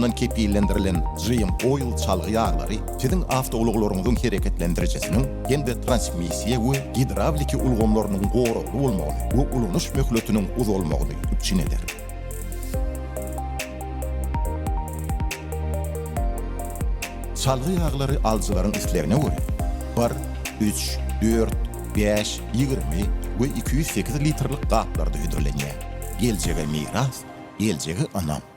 tarapyndan kepillendirilen GM Oil çalgy ýaglary siziň awtoulaglaryňyzyň hereketlendirijisiniň hem-de transmissiýa we gidrawliki ulgamlarynyň goragly bolmagyny we ulanyş möhletiniň uzalmagyny üpjün eder. Çalgy ýaglary alyjylaryň islegine görä, bir, üç, dört, bäş, 20 we 208 litrlik gaplarda hödürlenýär. Geljege miras, geljege ynam!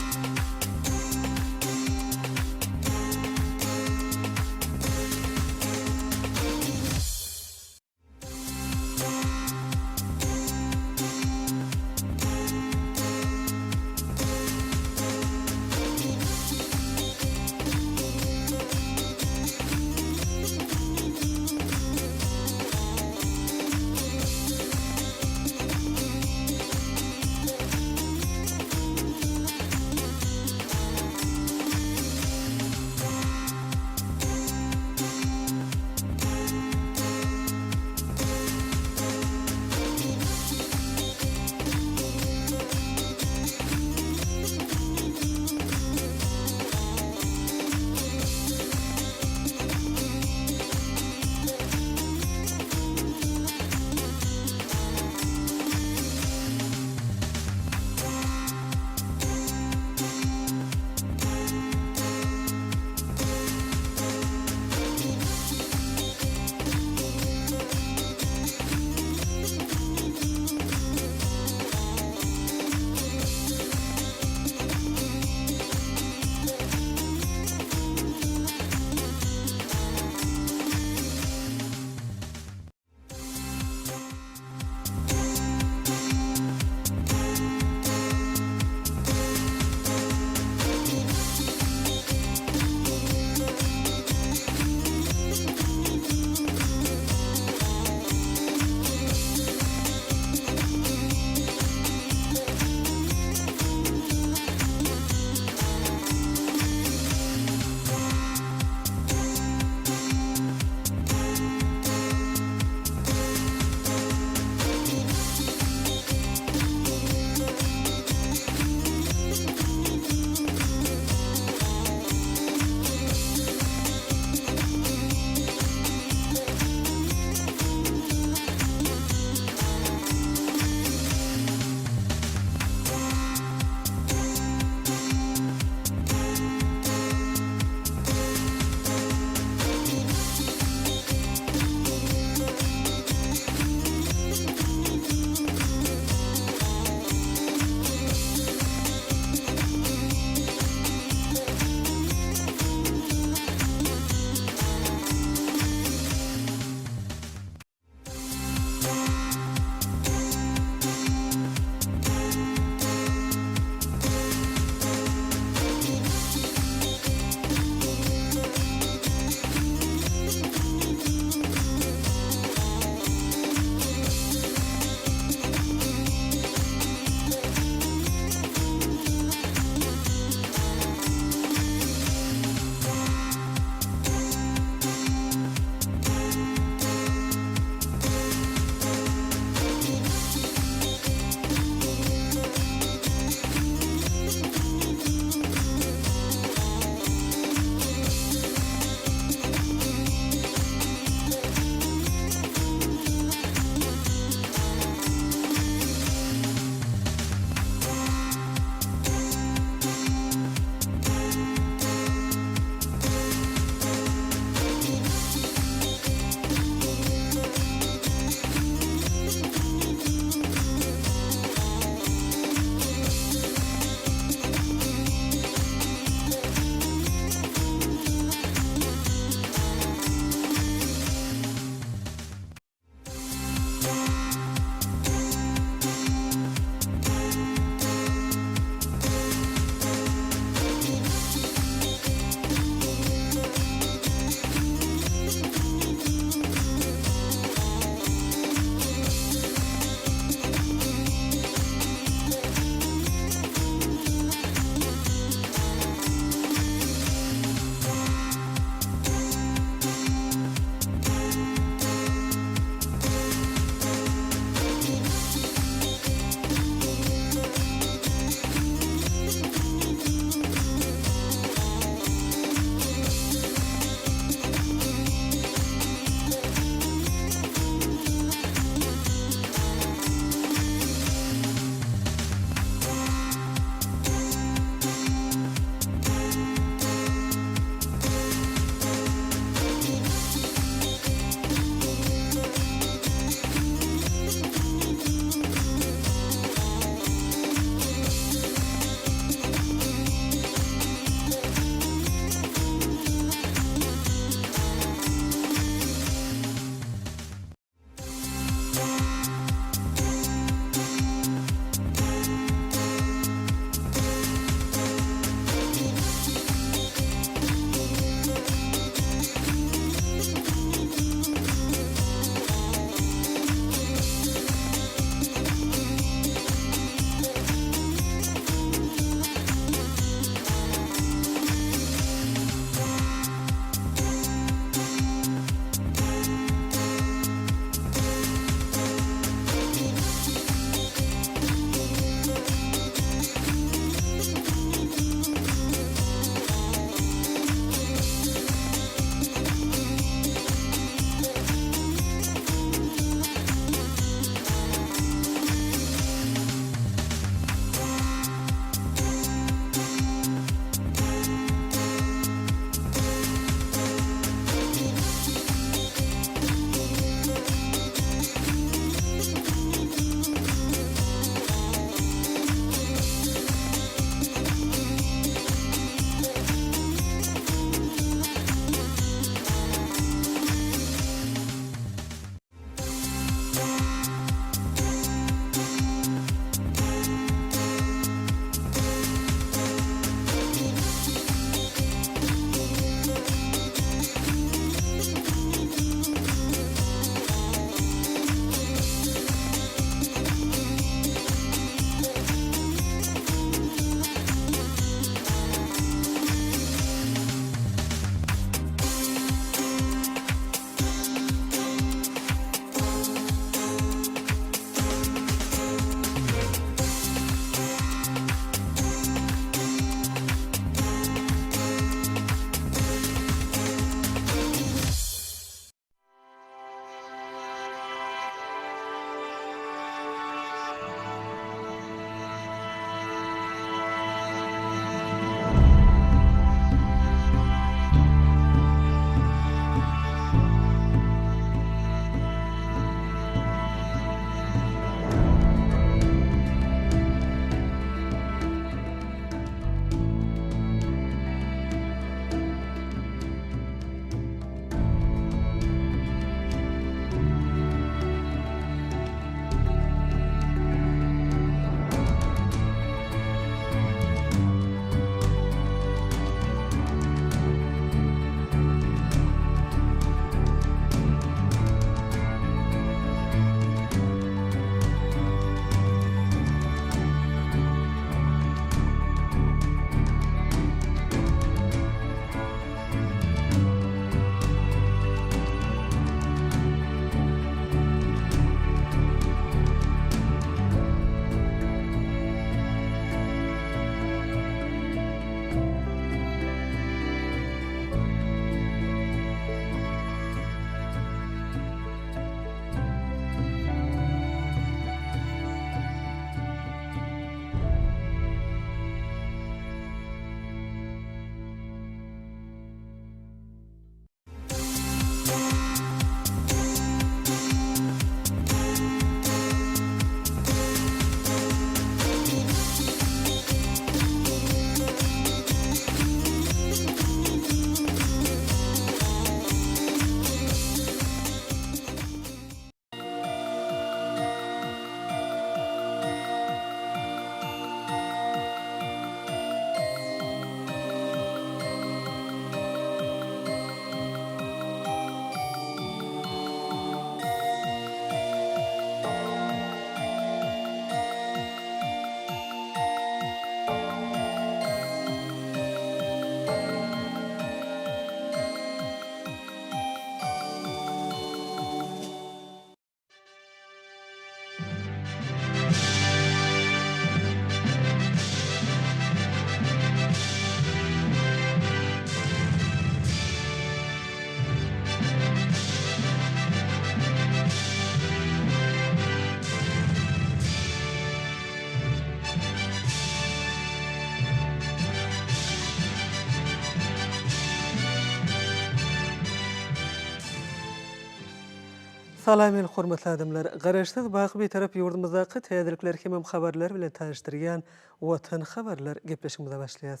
Salam el hormatly adamlar! Garaşsyz baky Bitarap ýurdumyzdaky täzelikler hemem habarlar bilen tanyşdyrýan Watan habarlar gepleşigimize başlaýas.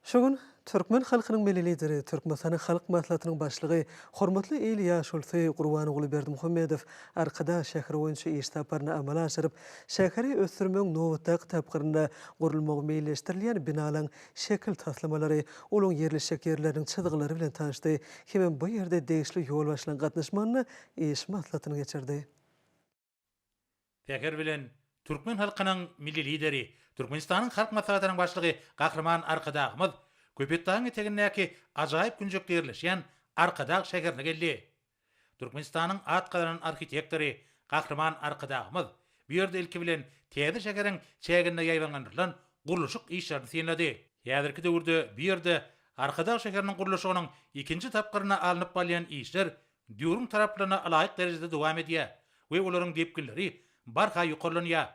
Şu gün türkmen halkynyň Milli Lideri, Türkmenistanyň Halk Maslahatynyň Başlygy, hormatly il ýaşulusy Gurbanguly Berdimuhamedow Arkadag şäheri boýunça iş saparyny amala aşyryp, şäheri ösdürmegiň nobatdaky tapgyrynda gurulmagy meýilleşdirilýän binalaryň şekil taslamalary, olaryň ýerleşjek ýerleriniň çyzgylary bilen tanyşdy hemem bu ýerde degişli ýolbaşçylaryň gatnaşmagynda iş maslahatyny geçirdi. Säher bilen türkmen halkynyň Milli Lideri, Türkmenistanyň Halk Maslahatynyň Başlygy Gahryman Arkadagymyz Köpetdagyň etegindäki ajaýyp künjekde ýerleşýän Arkadag şäherine geldi. Türkmenistanyň at gazanan arhitektory Gahryman Arkadagymyz bu ýerde ilki bilen täze şäheriň çäginde ýaýbaňlandyrylan gurluşyk işlerini synlady. Häzirki döwürde bu ýerde Arkadag şäheriniň gurluşygynyň ikinji tapgyrynda alnyp barylýan işler döwrüň talaplaryna ylaýyk derejede dowam edýär we olaryň depginleri barha ýokarlanýar.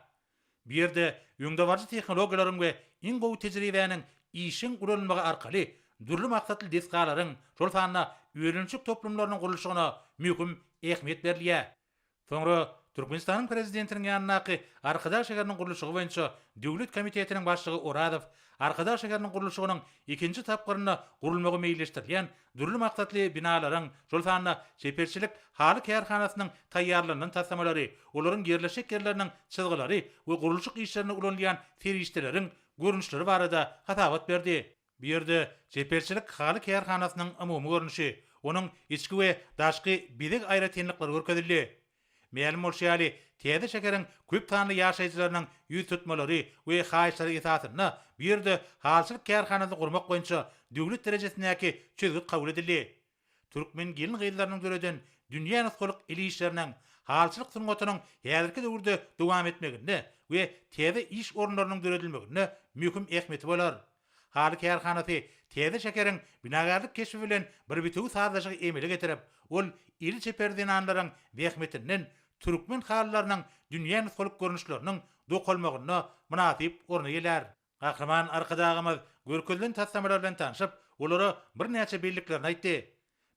Bu ýerde öňdebaryjy tehnologiýalaryň we iň gowy tejribäniň işjeň ulanylmagy arkaly dürli maksatly desgalaryň, şol sanda önümçilik toplumlarynyň gurluşygyna möhüm ähmiýet berilýär. Soňra Türkmenistanyň Prezidentiniň ýanyndaky Arkadag şäheriniň gurluşygy boýunça döwlet komitetiniň başlygy Orazow Arkadag şäheriniň gurluşygynyň ikinji tapgyrynda gurulmagy meýilleşdirilýän dürli maksatly binalaryň, şol sanda çeperçilik haly kärhanasynyň taýýarlanylan taslamalary, olaryň ýerleşjek ýerleriniň çyzgylary we gurluşyk işlerinde ulanylýan serişdeleriň görnüşleri barada hasabat berdi. Bu ýerde çeperçilik haly kärhanasynyň umumy görnüşi, onuň içki we daşky bezeg aýratynlyklary görkezildi. Mälim bolşy ýaly, täze şäheriň köp sanly ýaşaýjylarynyň ýüztutmalary we haýyşlary esasynda bu ýerde halyçylyk kärhanasyny gurmak boýunça döwlet derejesindäki çözgüt kabul edildi. Türkmen gelin-gyzlarynyň döreden dünýä nusgalyk el işleriniň, halyçylyk sungatynyň häzirki döwürde dowam etmeginde we täze iş orunlarynyň döredilmeginde möhüm ähmiýeti bolar. Haly kärhanasy täze şäheriň binagärlik keşbi bilen bir bitewi sazlaşygy emele getirip, ol eli çeper zenanlaryň zähmetinden türkmen halylarynyň dünýä nusgalyk görnüşleriniň dokalmagynda mynasyp orny eýelär. Gahryman Arkadagymyz görkezilen taslamalar bilen tanşyp, olara birnäçe belliklerini aýtdy.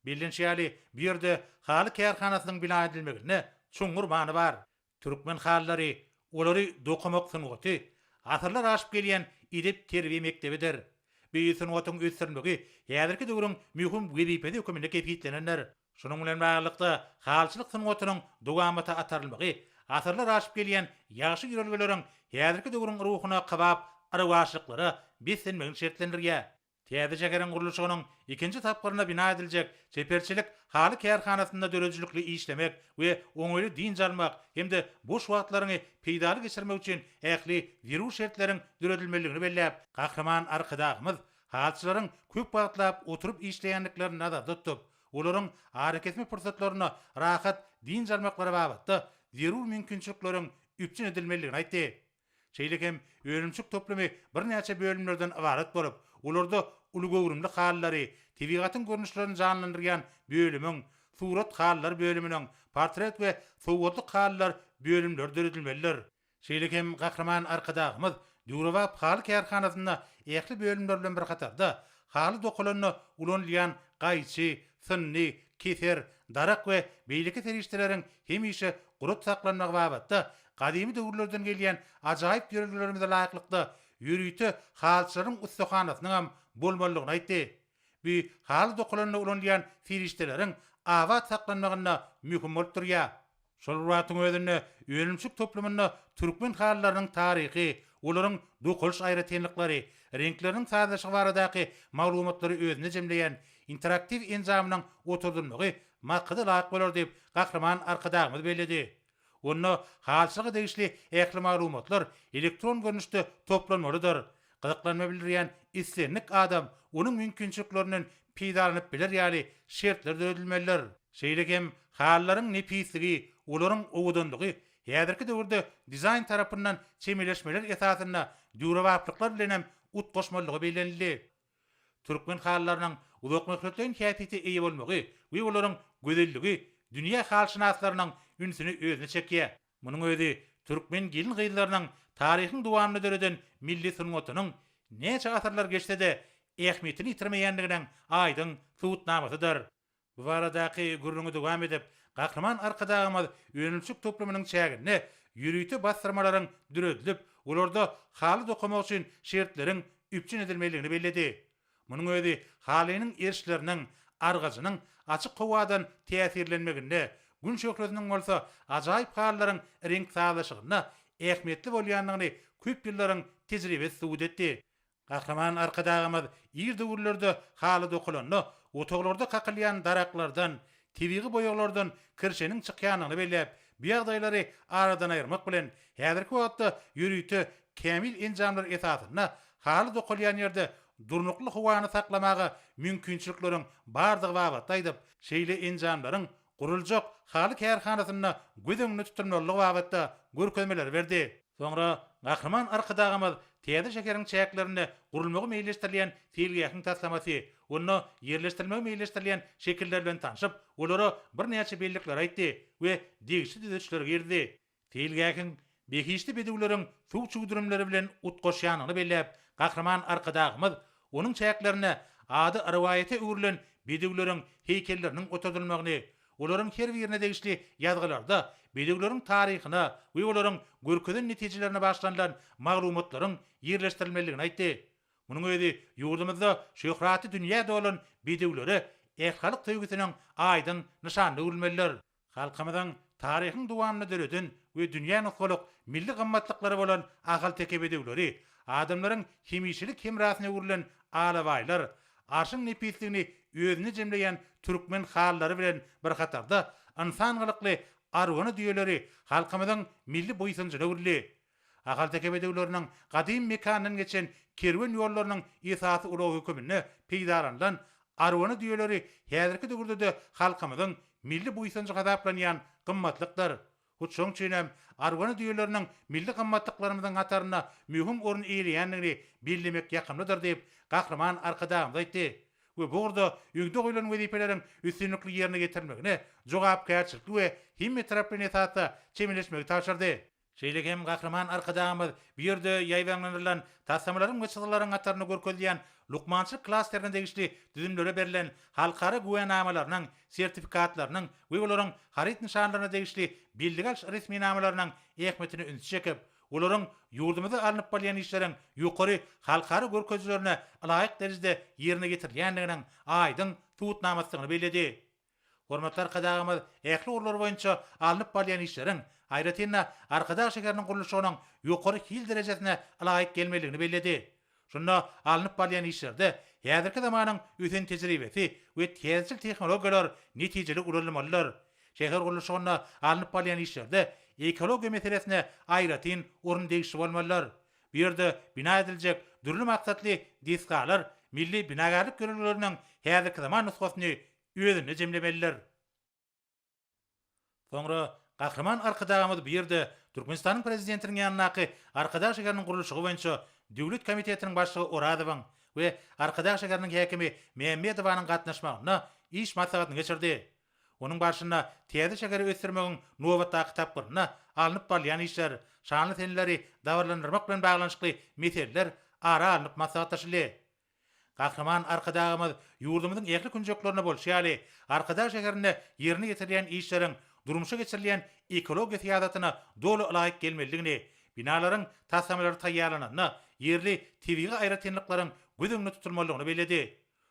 Bellenişi ýaly, bu ýerde haly kärhanasynyň bina edilmeginde çuňňur many bar. Türkmen halylary, olary dokamak sungaty asyrlar aşyp gelýän edep-terbiýe mekdebidir. Bu sungatyň ösdürilmegi häzirki döwrüň möhüm wezipesi höküminde kesgitlenendir. Şunuň bilen baglylykda, halyçylyk sungatynyň dowamata atarylmagy asyrlar aşyp gelýän ýagşy ýörelgeleriň häzirki döwrüň ruhuna kybap rowaçlyklara beslenmegini şertlendirýär. Täze şäheriň gurluşygynyň ikinji tapgyrynda bina ediljek çeperçilik haly kärhanasynda döredijilikli işlemek we oňaýly dynç almak hem-de boş wagtlaryňy peýdaly geçirmek üçin ähli zerur şertleriň döredilmelidigini belläp, Gahryman Arkadagymyz halyçylaryň köp wagtlap oturyp işleýändiklerini nazarda tutup, olaryň arakesme pursatlarynda rahat dynç almaklary babatda zerur mümkinçilikleriň üpjün edilmelidigini aýtdy. Şeýle hem önümçilik toplumy birnäçe bölümlerden ybarat bolup, olarda uly göwrümli halylary, tebigatyň görnüşlerini janlandyrýan bölümiň, surat halylar bölüminiň, portret we sowgatlyk halylar bölümleri döredilmelidir. Şeýle hem Gahryman Arkadagymyz döwrebap haly kärhanasynda ähli bölümler bilen bir hatarda, haly dokalanda ulanylýan gaýçy, synny, keser, darak we beýleki serişdeleriň hemişe gurat saklanmagy babatda gadymy döwürlerden gelýän ajaýyp ýörelgelerimize laýyklykda ýörite halyçylaryň ussahanasynyňam bolmalydygyny aýtdy. Bu haly dokalanda ulanylýan serişdeleriň abat saklanmagynda möhüm bolup durýar. Şol bir wagtyň özünde önümçilik toplumynda türkmen halylarynyň taryhy, olaryň dokalyş aýratynlyklary, reňkleriniň sazlaşygy baradaky maglumatlary özünde jemleýän interaktiw enjamynyň oturdylmagy maksada laýyk bolar diýip, Gahryman Arkadagymyz belledi. Onda halyçylyga degişli ähli maglumatlar elektron görnüşde toplanmalydyr. Gyzyklanma bildirýän islendik adam onuň mümkinçiliklerinden peýdalanyp biler ýaly şertler döredilmelidir. Şeýle hem halylaryň nepisligi, olaryň owadanlygy häzirki döwürde dizaýn tarapyndan çemeleşmeler esasynda döwrebaplyklar bilen hem utgaşmalydygy bellenildi. Türkmen halylarynyň uzakmöhletleýin häsiýete eýe bolmagy we olaryň gözelligi dünýä halyşynaslarynyň ünsüni özüne çekýär. Munuň özi türkmen gelin-gyzlarynyň taryhyň dowamynda döreden milli sungatynyň näçe asyrlar geçse-de ähmiýetini ýitirmeýändiginiň aýdyň subutnamasydyr. Bu baradaky gürrüňi dowam edip, Gahryman Arkadagymyz önümçilik toplumynyň çäginde ýörite basdyrmalaryň döredilip, olarda haly dokamak üçin şertleriň üpjün edilmelidigini belledi. Munuň özi halynyň erişleriniň, argajynyň açyk howadan täsirlenmeginde, Gün şöhlesiniň bolsa ajaýyp halylaryň reňk sazlaşygynda ähmiýetli bolýandygyny köp ýyllaryň tejribesi subut etdi. Gahryman Arkadagymyz ir döwürlerde haly dokalanda otaglarda kakylýan daraklardan, tebigy boýaglardan kirşeniň çykýandygyny belläp, bu ýagdaýlary aradan aýyrmak bilen, häzirki wagtda ýörite kämil enjamlar esasynda haly dokalýan ýerde durnukly howany saklamaga mümkinçilikleriň bardygy babatda aýdyp, şeýle enjamlaryň guruljak haly kärhanasynda göz öňünde tutulmalydygy babatda görkezmeleri berdi. Soňra Gahryman Arkadagymyz täze şäheriň çäklerinde gurulmagy meýilleşdirilýän seýilgähiň taslamasy, onda ýerleşdirilmegi meýilleşdirilýän şekiller bilen tanşyp, olara birnäçe bellikleri aýtdy we degişli düzedişleri girizdi. Seýilgähiň behişdi bedewleriň suw çüwdürimleri bilen utgaşýandygyny belläp, Gahryman Arkadagymyz onuň çäklerinde ady rowaýata öwrülen bedewleriň heýkelleriniň oturdylmagyny, olaryň her birine degişli ýazgylarda bedewleriň taryhyna we olaryň görkezen netijelerine bagyşlanylan maglumatlaryň ýerleşdirilmelidigini aýtdy. Munuň özi ýurdumyzda şöhraty dünýä dolan bedewlere ählihalk söýgüsiniň aýdyň nyşanyna öwrülmelidir. Halkymyzyň taryhyň dowamynda döreden we dünýä nusgalyk milli gymmatlyklary bolan ahalteke bedewleri, adamlaryň hemişelik hemrasyna öwrülen alabaýlar, arşyň nepisligini özünde jemleýän türkmen halylary bilen bir hatarda ynsan gylykly arwana düýeleri halkymyzyň milli buýsanjyna öwrüldi. Ahalteke bedewleriniň gadym mekandan geçen kerwen ýollarynyň esasy ulagy höküminde peýdalanylan arwana düýeleri häzirki döwürde-de halkymyzyň milli buýsanjy hasaplanýan gymmatlykdyr. Hut şonuň üçin hem arwana düýeleriniň milli gymmatlyklarymyzyň hatarynda möhüm orun eýeleýändigini bellemek ýakymlydyr diýip, Gahryman Arkadagymyz aýtdy we bu ugurda öňde goýlan wezipeleriň üstünlikli ýerine ýetirilmegine jogapkärçilikli we hemmetaraplaýyn esasda çemeleşmegi tabşyrdy. Şeýle hem Gahryman Arkadagymyz bu ýerde ýaýbaňlanylan taslamalaryň we çyzgylaryň hatarynda görkezilýän lukmançylyk klasterine degişli düzümlere berlen halkara güwänamalarynyň, sertifikatlarynyň we olaryň haryt nyşanlaryna degişli bellige alyş resminamalarynyň ähmiýetine ünsi çekip, olaryň ýurdumyzda alnyp barylýan işleriň ýokary halkara görkezijilerine ylaýyk derejede ýerine ýetirilýändiginiň aýdyň subutnamasydygyny belledi. Hormatly Arkadagymyz ähli ugurlar boýunça alnyp barylýan işleriň, aýratyn-da, Arkadag şäheriniň gurluşygynyň ýokary hil derejesine ylaýyk gelmelidigini belledi. Şunda alnyp barylýan işlerde häzirki zamanyň ösen tejribesi we täzeçil tehnologiýalar netijeli ulanylmalydyr. Şäher gurluşygynda alnyp barylýan işlerde ekologiýa meselesine aýratyn orun degişli bolmalydyr. Bu ýerde bina ediljek dürli maksatly desgalar milli binagärlik ýörelgeleriniň häzirki zaman nusgasyny özünde jemlemelidir. Soňra Gahryman Arkadagymyz bu ýerde Türkmenistanyň Prezidentiniň ýanyndaky Arkadag şäheriniň gurluşygy boýunça döwlet komitetiniň başlygy Orazowyň we Arkadag şäheriniň häkimi Mämmedowanyň gatnaşmagynda iş maslahatyny geçirdi. Onuň barşynda täze şäheri ösdürmegiň nobatdaky tapgyrynda alnyp barylýan işler, şanly seneleri dabaralandyrmak bilen baglanyşykly meseleler ara alnyp maslahatlaşyldy. Gahryman Arkadagymyz ýurdumyzyň ähli künjeklerinde bolşy ýaly, Arkadag şäherinde ýerine ýetirilýän işleriň durmuşa geçirilýän ekologiýa syýasatyna doly ylaýyk gelmelidigini, binalaryň taslamalary taýýarlananda ýerli tebigy aýratynlyklaryň göz öňünde tutulmalydygyny belledi.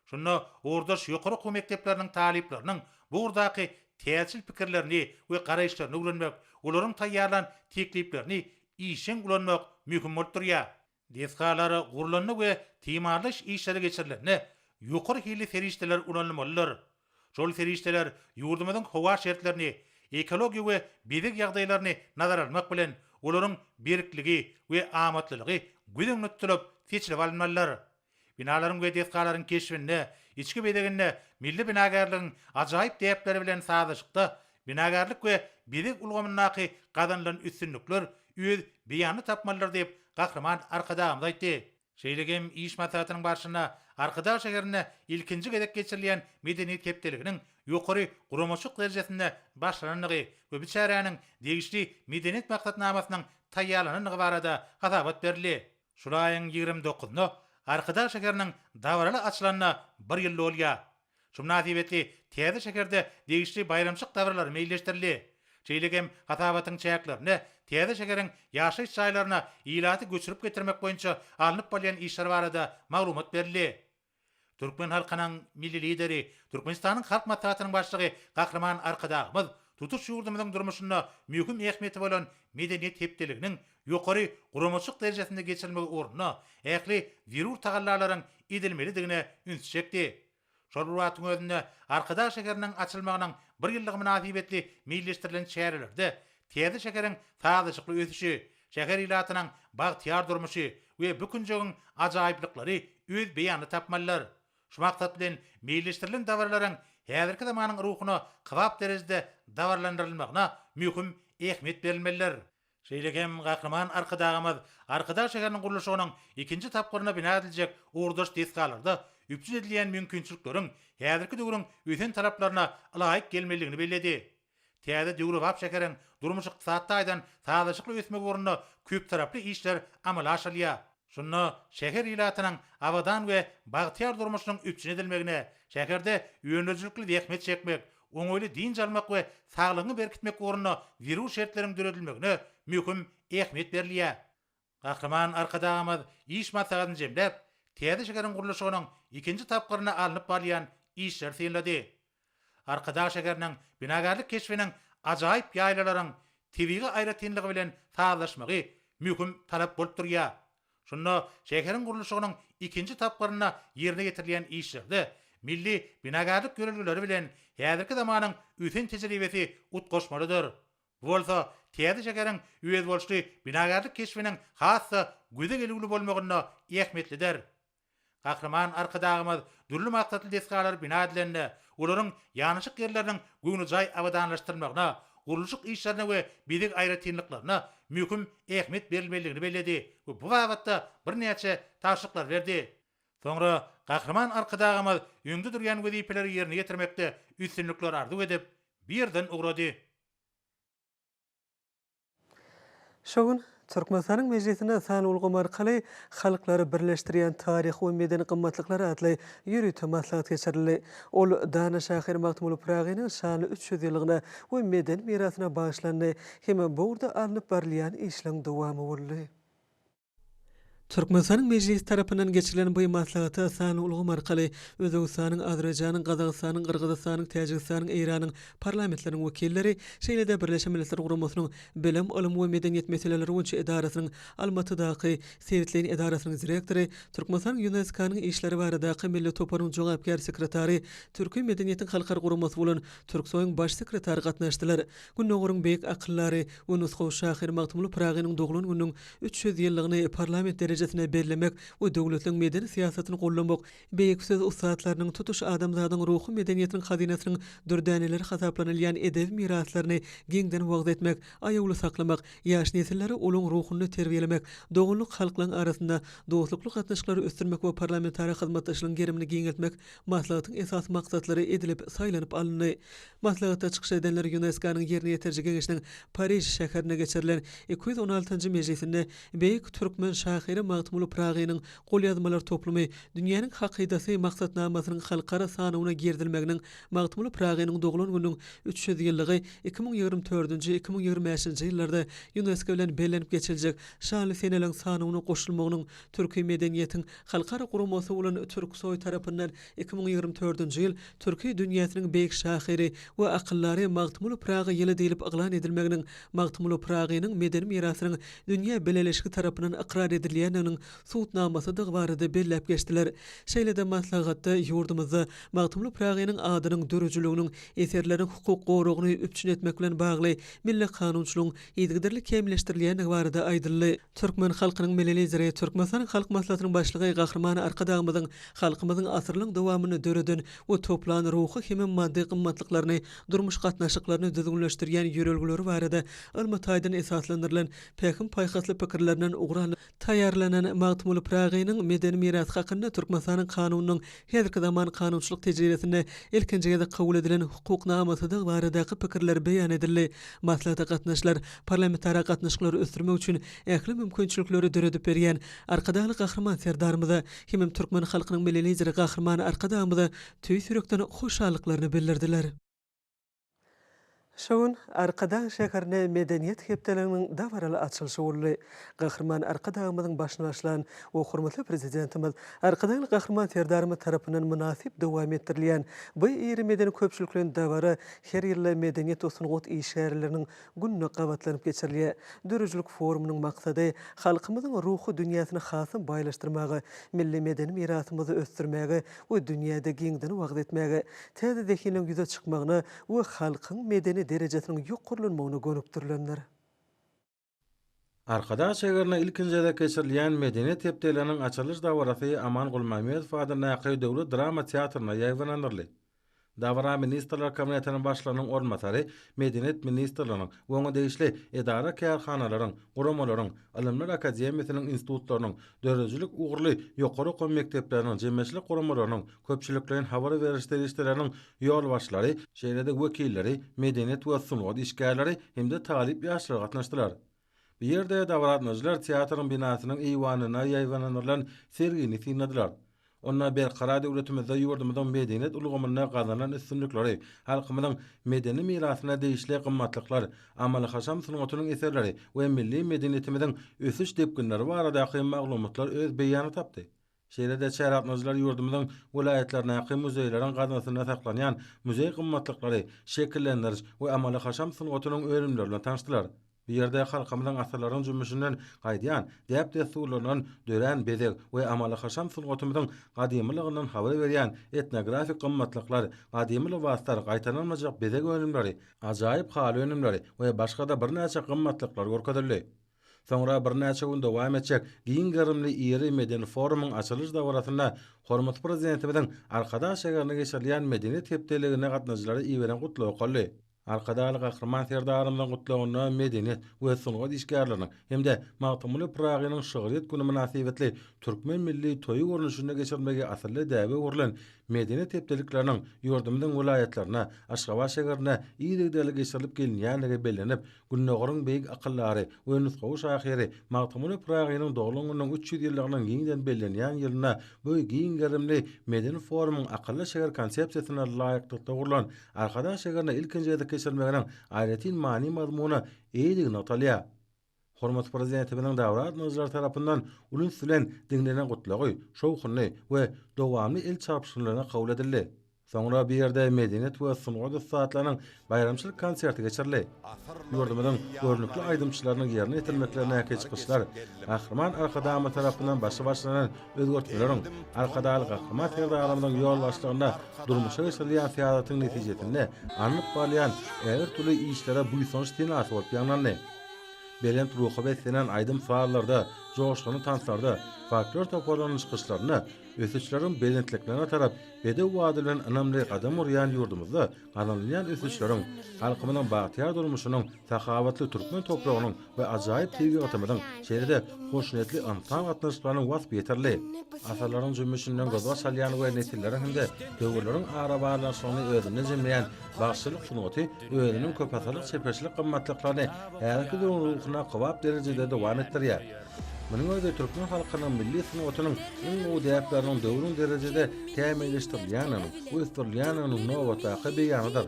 Şunda ugurdaş ýokary okuw mekdepleriniň talyplarynyň bu ugurdaky täzeçil pikirlerini we garaýyşlaryny öwrenmek, olaryň taýýarlan tekliplerini işjeň ulanmak möhüm bolup durýar. Desgalar gurlanda we timarlaýyş işleri geçirilende ýokary hilli serişdeler ulanylmalydyr. Şol serişdeler ýurdumyzyň howa şertlerini, ekologiýa we bezeg ýagdaýlaryny nazara almak bilen, olaryň berkligi we amatlylygy göz öňünde tutulyp seçilip alynmalydyr. Binalaryň we desgalaryň keşbinde, içki bezeginde milli binagärligiň ajaýyp däpleri bilen sazlaşykda binagärlik we bezeg ulgamyndaky gazanylan üstünlikler öz beýanyny tapmalydyr diýip, Gahryman Arkadagymyz aýtdy. Şeýle hem iş maslahatynyň barşynda Arkadag şäherinde ilkinji gezek geçirilýän Medeniýet hepdeliginiň ýokary guramaçylyk derejesinde başlanandygy we bu çäräniň degişli Medeniýet maksatnamasynyň taýýarlanandygy barada hasabat berildi. Şul aýyň ýigrimi dokuzynda Arkadag şäheriniň dabaraly açylanyna bir ýyl dolýar. Şu mynasybetli täze şäherde degişli baýramçylyk dabaralary meýilleşdirildi. Şeýle hem hasabatyň çäklerinde täze şäheriň ýaşaýyş jaýlaryna ilaty göçürip getirmek boýunça alnyp barylýan işler barada maglumat berildi. Türkmen halkynyň Milli Lideri, Türkmenistanyň Halk Maslahatynyň Başlygy Gahryman Arkadagymyz tutuş ýurdumyzyň durmuşynda möhüm ähmiýeti bolan Medeniýet hepdeliginiň ýokary guramaçylyk derejesinde geçirilmegi ugrunda ähli zerur tagallalaryň edilmelidigine ünsi çekdi. Şol bir wagtyň özünde, Arkadag şäheriniň açylmagynyň bir ýyllygy mynasybetli meýilleşdirilen çärelerde täze şäheriň sazlaşykly ösüşi, şäher ilatynyň bagtyýar durmuşy we bu künjegiň ajaýyplyklary öz beýanyny tapmalydyr. Şu maksat bilen, meýilleşdirilen dabaralaryň häzirki zamanyň ruhuna kybap derejede dabaralandyrylmagyna möhüm ähmiýet berilmelidir. Şeýle hem Gahryman Arkadagymyz Arkadag şäheriniň gurluşygynyň ikinji tapgyrynda bina ediljek ugurdaş desgalarda üpjün edilýän mümkinçilikleriň häzirki döwrüň ösen talaplaryna ylaýyk gelmelidigini belledi. Täze döwrebap şäheriň durmuş-ykdysady taýdan sazlaşykly ösmegi ugrunda köptaraply işler amala aşyrylýar. Şunda şäher ilatynyň abadan we bagtyýar durmuşynyň üpjün edilmegine, şäherde öndürijilikli zähmet çekmek, oňaýly dynç almak we saglygyňy berkitmek ugrunda zerur şertleriň döredilmegine möhüm ähmiýet berilýär. Gahryman Arkadagymyz iş maslahatyny jemläp, täze şäheriň gurluşygynyň ikinji tapgyrynda alnyp barylýan işleri synlady. Arkadag şäheriniň binagärlik keşbiniň ajaýyp ýaýlalaryň tebigy aýratynlygy bilen sazlaşmagy möhüm talap bolup durýar. Şunda şäheriň gurluşygynyň ikinji tapgyrynda ýerine ýetirilýän işlerde milli binagärlik ýörelgeleri bilen häzirki zamanyň ösen tejribesi utgaşmalydyr. Bu bolsa täze şäheriň özboluşly binagärlik keşbiniň has-da göze gelüwli bolmagynda ähmiýetlidir. Gahryman Arkadagymyz dürli maksatly desgalar bina edilende, olaryň ýanaşyk ýerleriniň göwnejaý abadanlaşdyrylmagyna, gurluşyk işlerine we bezeg aýratynlyklaryna möhüm ähmiýet berilmelidigini belledi we bu babatda birnäçe tabşyryklary berdi. Soňra Gahryman Arkadagymyz öňde durýan wezipeleri ýerine ýetirmekde üstünlikler arzuw edip, bu ýerden ugrady. Şu gün Türkmenistanyň Mejlisinde sanly ulgam arkaly halklary birleşdirýän taryhy we medeni gymmatlyklar atly ýörite maslahat geçirildi. Ol dana şahyr Magtymguly Pyragynyň şanly 300 ýyllygyna we medeni mirasyna bagyşlandy hem bu ugurda alnyp barylýan işleň dowamy boldy. Türkmenistanyň Mejlisi tarapyndan geçirilen bu maslahata sanly ulgam arkaly Özbegistanyň, Azerbaýjanyň, Gazagystanyň, Gyrgyzystanyň, Täjigistanyň, Eýranyň parlamentleriniň wekilleri, şeýle-de Birleşen Milletler Guramasynyň Bilim, ylym we medeniýet meseleleri boýunça edarasynyň Almatydaky sebitleýin edarasynyň direktory, Türkmenistanyň ÝUNESKO-nyň işleri baradaky milli toparynyň jogapkär sekretary, Türki medeniýetiň halkara guramasy bolan Türksoýyň baş sekretary gatnaşdylar. Gündogaryň beýik akyldary we nusgawy şahyry Magtymguly Pyragynyň doglan gününiň 300 ýyllygyny parlament derejesinde bellemek we döwletliň medeni syýasatyny goldamak, beýik söz ussatlarynyň tutuş adamzadyň ruhy medeniýetiniň hazynasynyň dürdäneleri hasaplanylýan edebi miraslaryny giňden wagyz etmek, aýawly saklamak, ýaş nesilleri olaň ruhunda terbiýelemek, doganlyk halklaryň arasynda dostlukly gatnaşyklary ösdürmek we parlamentara hyzmatdaşlygyň gerimini giňeltmek maslahatyň esasy maksatlary edilip saýlanyp alyndy. Maslahatda çykyş edenler ÝUNESKO-nyň Ýerine ýetiriji geňeşiniň Pariž şäherinde geçirilen 216-njy mejlisinde beýik türkmen şahyry Magtymguly Pyragynyň golýazmalar toplumy Dünýäniň hakydasy maksatnamasynyň halkara sanawyna girizilmeginiň Magtymguly Pyragynyň doglan gününiň 300 ýyllygy 2024-nji, 2025-nji ýyllarda ÝUNESKO bilen bellenip geçiljek şanly seneleriň sanawyna goşulmagynyň Türki medeniýetiň halkara guramasy bolan Türksoý tarapyndan 2024-nji ýyl Türki dünýäsiniň beýik şahyry we akyldary Magtymguly Pyragy ýyly diýlip yglan edilmeginiň Magtymguly Pyragynyň medeni mirasynyň dünýä bileleşigi tarapyndan ykrar edilýändiginiň subutnamasydygy barada belläp geçdiler. Şeýle-de maslahatda ýurdumyzda Magtymguly Pyragynyň adynyň, döredijiliginiň, eserleriniň hukuk goragyny üpjün etmek bilen bagly milli kanunçylygyň yzygiderli kämilleşdirilýändigi barada aýdyldy. Türkmen halkynyň Milli Lideri, Türkmenistanyň Halk Maslahatynyň Başlygy Gahryman Arkadagymyzyň halkymyzyň asyrlaryň dowamynda döreden we toplan ruhy hemem maddy gymmatlyklaryny, durmuş gatnaşyklaryny düzgünleşdirýän ýörelgeleri barada ylmy taýdan esaslandyrylan pähim-paýhasly pikirlerinden ugur alnyp taýýarlanan. Tassyklanan Magtymguly Pyragynyň medeni mirasy hakynda Türkmenistanyň Kanunynyň häzirki zaman kanunçylyk tejribesinde ilkinji gezek kabul edilen hukuk namasydygy baradaky pikirler beýan edildi. Maslahata gatnaşyjylar parlamentara gatnaşyklary ösdürmek üçin ähli mümkinçilikleri döredip berýän Arkadagly Gahryman Serdarymyza hemem türkmen halkynyň Milli Lideri Gahryman Arkadagymyza tüýs ýürekden hoşallyklaryny bildirdiler. Şu gün Arkadag şäherinde Medeniýet hepdeliginiň dabaraly açylyşy boldy. Gahryman Arkadagymyzyň başyny başlan we hormatly Prezidentimiz Arkadagly Gahryman Serdarymyz tarapyndan mynasyp dowam etdirilýän bu iri medeni-köpçülikleýin dabara her ýylda Medeniýet we sungat işgärleriniň gününe gabatlanyp geçirilýär. Döredijilik forumynyň maksady halkymyzyň ruhy dünýäsini hasam baýlaşdyrmaga, milli medeni mirasymyzy ösdürmäge we dünýäde giňden wagyz etmäge, täze zehinleriň ýüze çykmagyna we halkyň medeni derejesiniň ýokarlanmagyna gönükdirilendir. Arkadag şägerinde ilkinji gezek geçirilýän Medeniýet hepdeliginiň açylyş dabarasy Aman Gulmämmedow adyndaky döwlet drama teatrynda ýaýbaňlandyryldy. Dabara Ministrler Kabinetiniň Başlygynyň orunbasary, Medeniýet ministrliginiň we oňa degişli edara-kärhanalaryň, guramalaryň, Ylymlar akademiýasynyň institutlarynyň, döredijilik ugurly ýokary okuw mekdepleriniň, jemgyýetçilik guramalarynyň, köpçülikleýin habar beriş serişdeleriniň ýolbaşçylary, şeýle-de wekilleri, medeniýet we sungat işgärleri hem-de talyp ýaşlar gatnaşdylar. Bu ýerde dabara gatnaşyjylar teatryň binasynyň eýwanynda ýaýbaňlandyrylan sergini synladylar. Onda Berkarar döwletimizde ýurdumyzyň medeniýet ulgamynda gazanan üstünlikleri, halkymyzyň medeni mirasyna degişli gymmatlyklar, amaly-haşam sungatynyň eserleri we milli medeniýetimiziň ösüş depginleri baradaky maglumatlar öz beýanyny tapdy. Şeýle-de çärä gatnaşyjylar ýurdumyzyň welaýatlaryndaky muzeýleriň gaznasynda saklanýan muzeý gymmatlyklary, şekillendiriş we amaly-haşam sungatynyň önümleri bilen tanyşdylar. Bu ýerde halkymyzyň asyrlaryň jümmüşinden gaýdýan däp-dessurlaryndan dörän bezeg we amaly-haşam sungatymyzyň gadymylygyndan habar berýän etnografik gymmatlyklar, gadymy lybaslar, gaýtalanmajak bezeg önümleri, ajaýyp haly önümleri we başga-da birnäçe gymmatlyklar görkezildi. Soňra birnäçe gün dowam etjek giň gerimli iri medeni forumyň açylyş dabarasynda hormatly Prezidentimiziň Arkadag şägerinde geçirilýän Medeniýet hepdeligine gatnaşyjylara iberen gutlagy okaldy. Arkadagly Gahryman Serdarymyzyň gutlagynda medeniýet we sungat işgärleriniň hem-de Magtymguly Pyragynyň şygryýet güni mynasybetli türkmen milli toýy görnüşinde geçirilmegi asylly däbe öwrülen Medeniýet hepdelikleriniň ýurdumyzyň welaýatlarynda, Aşgabat şägerinde yzygiderli geçirilip gelinýändigi bellenip, Gündogaryň beýik akyldary we nusgawy şahyry Magtymguly Pyragynyň doglan gününiň 300 ýyllygynyň giňden bellenýän ýylynda bu giň gerimli medeni forumyň akylly şäher konsepsiýasyna laýyklykda gurlan Arkadag şägerinde ilkinji gezek geçirilmeginiň aýratyn many-mazmuna eýedigi nygtalýar. Hormatly Prezidentimiziň dabara gatnaşyjylar tarapyndan uly üns bilen diňlenen gutlagy şowhunly we dowamly el çarpyşmalarynda kabul edildi. Soňra bu ýerde medeniýet we sungat ussatlarynyň baýramçylyk konserti geçirildi. Ýurdumyzyň görnükli aýdymçylarynyň ýerine ýetirmeklerindäki çykyşlar Gahryman Arkadagymyz tarapyndan başy başlanan özgertmeleriň, Arkadagly Gahryman Serdarymyzyň ýolbaşçylygynda durmuşa geçirilýän syýasatyň netijesinde alnyp barylýan ägirt uly işlere buýsanç senasy bolup ýaňlandy. Belent ruha beslenen aýdym-sazlarda, joşgunly tanslarda, folklor toparlarynyň çykyşlarynda ösüşleriň belentliklerine tarap bedew bady bilen ynamly gadam urýan ýurdumyzda gazanylýan ösüşleriň, halkymyzyň bagtyýar durmuşynyň, sahawatly türkmen topragynyň we ajaýyp tebigatymyzyň, şeýle-de hoşniýetli ynsan gatnaşyklarynyň waspy ýetirildi. Asyrlaryň jümmüşinden gözbaş alýan we nesilleriň hem-de döwürleriň arabaglanyşygyny özünde jemleýän bagşyçylyk sungaty özüniň köpasyrlyk çeperçilik gymmatlyklaryny häzirki döwrüň ruhuna kybap derejede dowam etdirýär. Munuň özi türkmen halkynyň milli sungatynyň iň gowy däpleriniň döwrüň derejede kämilleşdirilýändiginiň we ösdürilýändiginiň nobatdaky beýanydyr.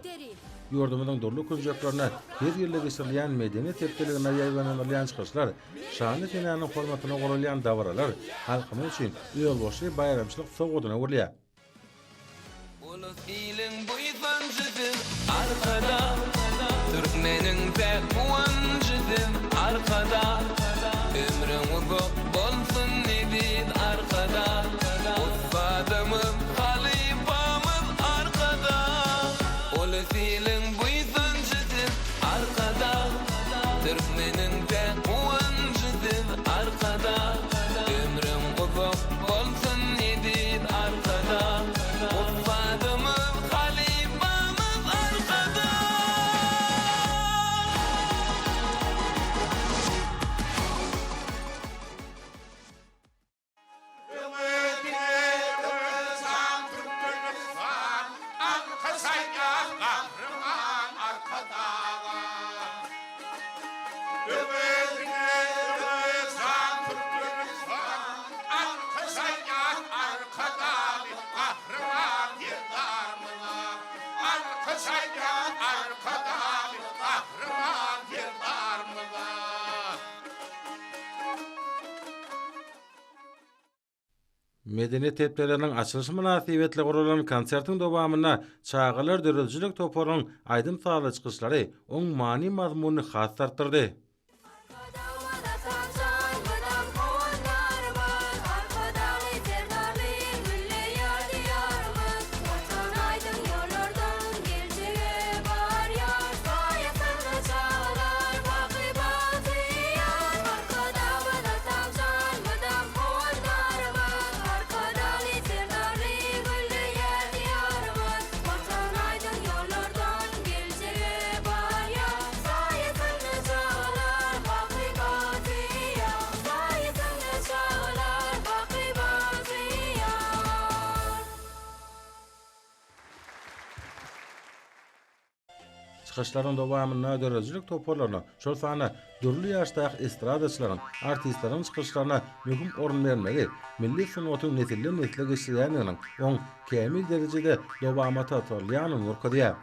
Ýurdumyzyň dürli künjeklerinde her ýylda geçirilýän Medeniýet hepdeliginde ýaýbaňlandyrylýan çykyşlar, şanly senäniň hormatyna guralýan dabaralar halkymyz üçin özboluşly baýramçylyk sowgadyna öwrülýär. Ulus iliň buýsanjy siz Arkadag Türkmeniň päk guwanjy siz Arkadag Ömrüň uzak bolsun eziz Arkadag Ussadymyz halypamyz Arkadag Ulus iliň buýsanjy siz Arkadag Türkmeniň päk guwanjy siz Arkadag Ömrüň uzak bolsun eziz Arkadag Ussadymyz halypamyz Arkadag. Medeniýet hepdeliginiň açylyşy mynasybetli guralan konsertiň dowamynda çagalar döredijilik toparynyň aýdym-sazly çykyşlary oň many-mazmunyny has-da artdyrdy. Çykyşlaryň dowamynda döredijilik toparlaryna, şol sanda dürli ýaşdaky estradaçylaryň, artistleriň çykyşlaryna möhüm orun berilmegi milli sungatyň nesilden-nesle geçirilýändiginiň, oň kämil derejede dowamata atyrylýandygyny görkezýär.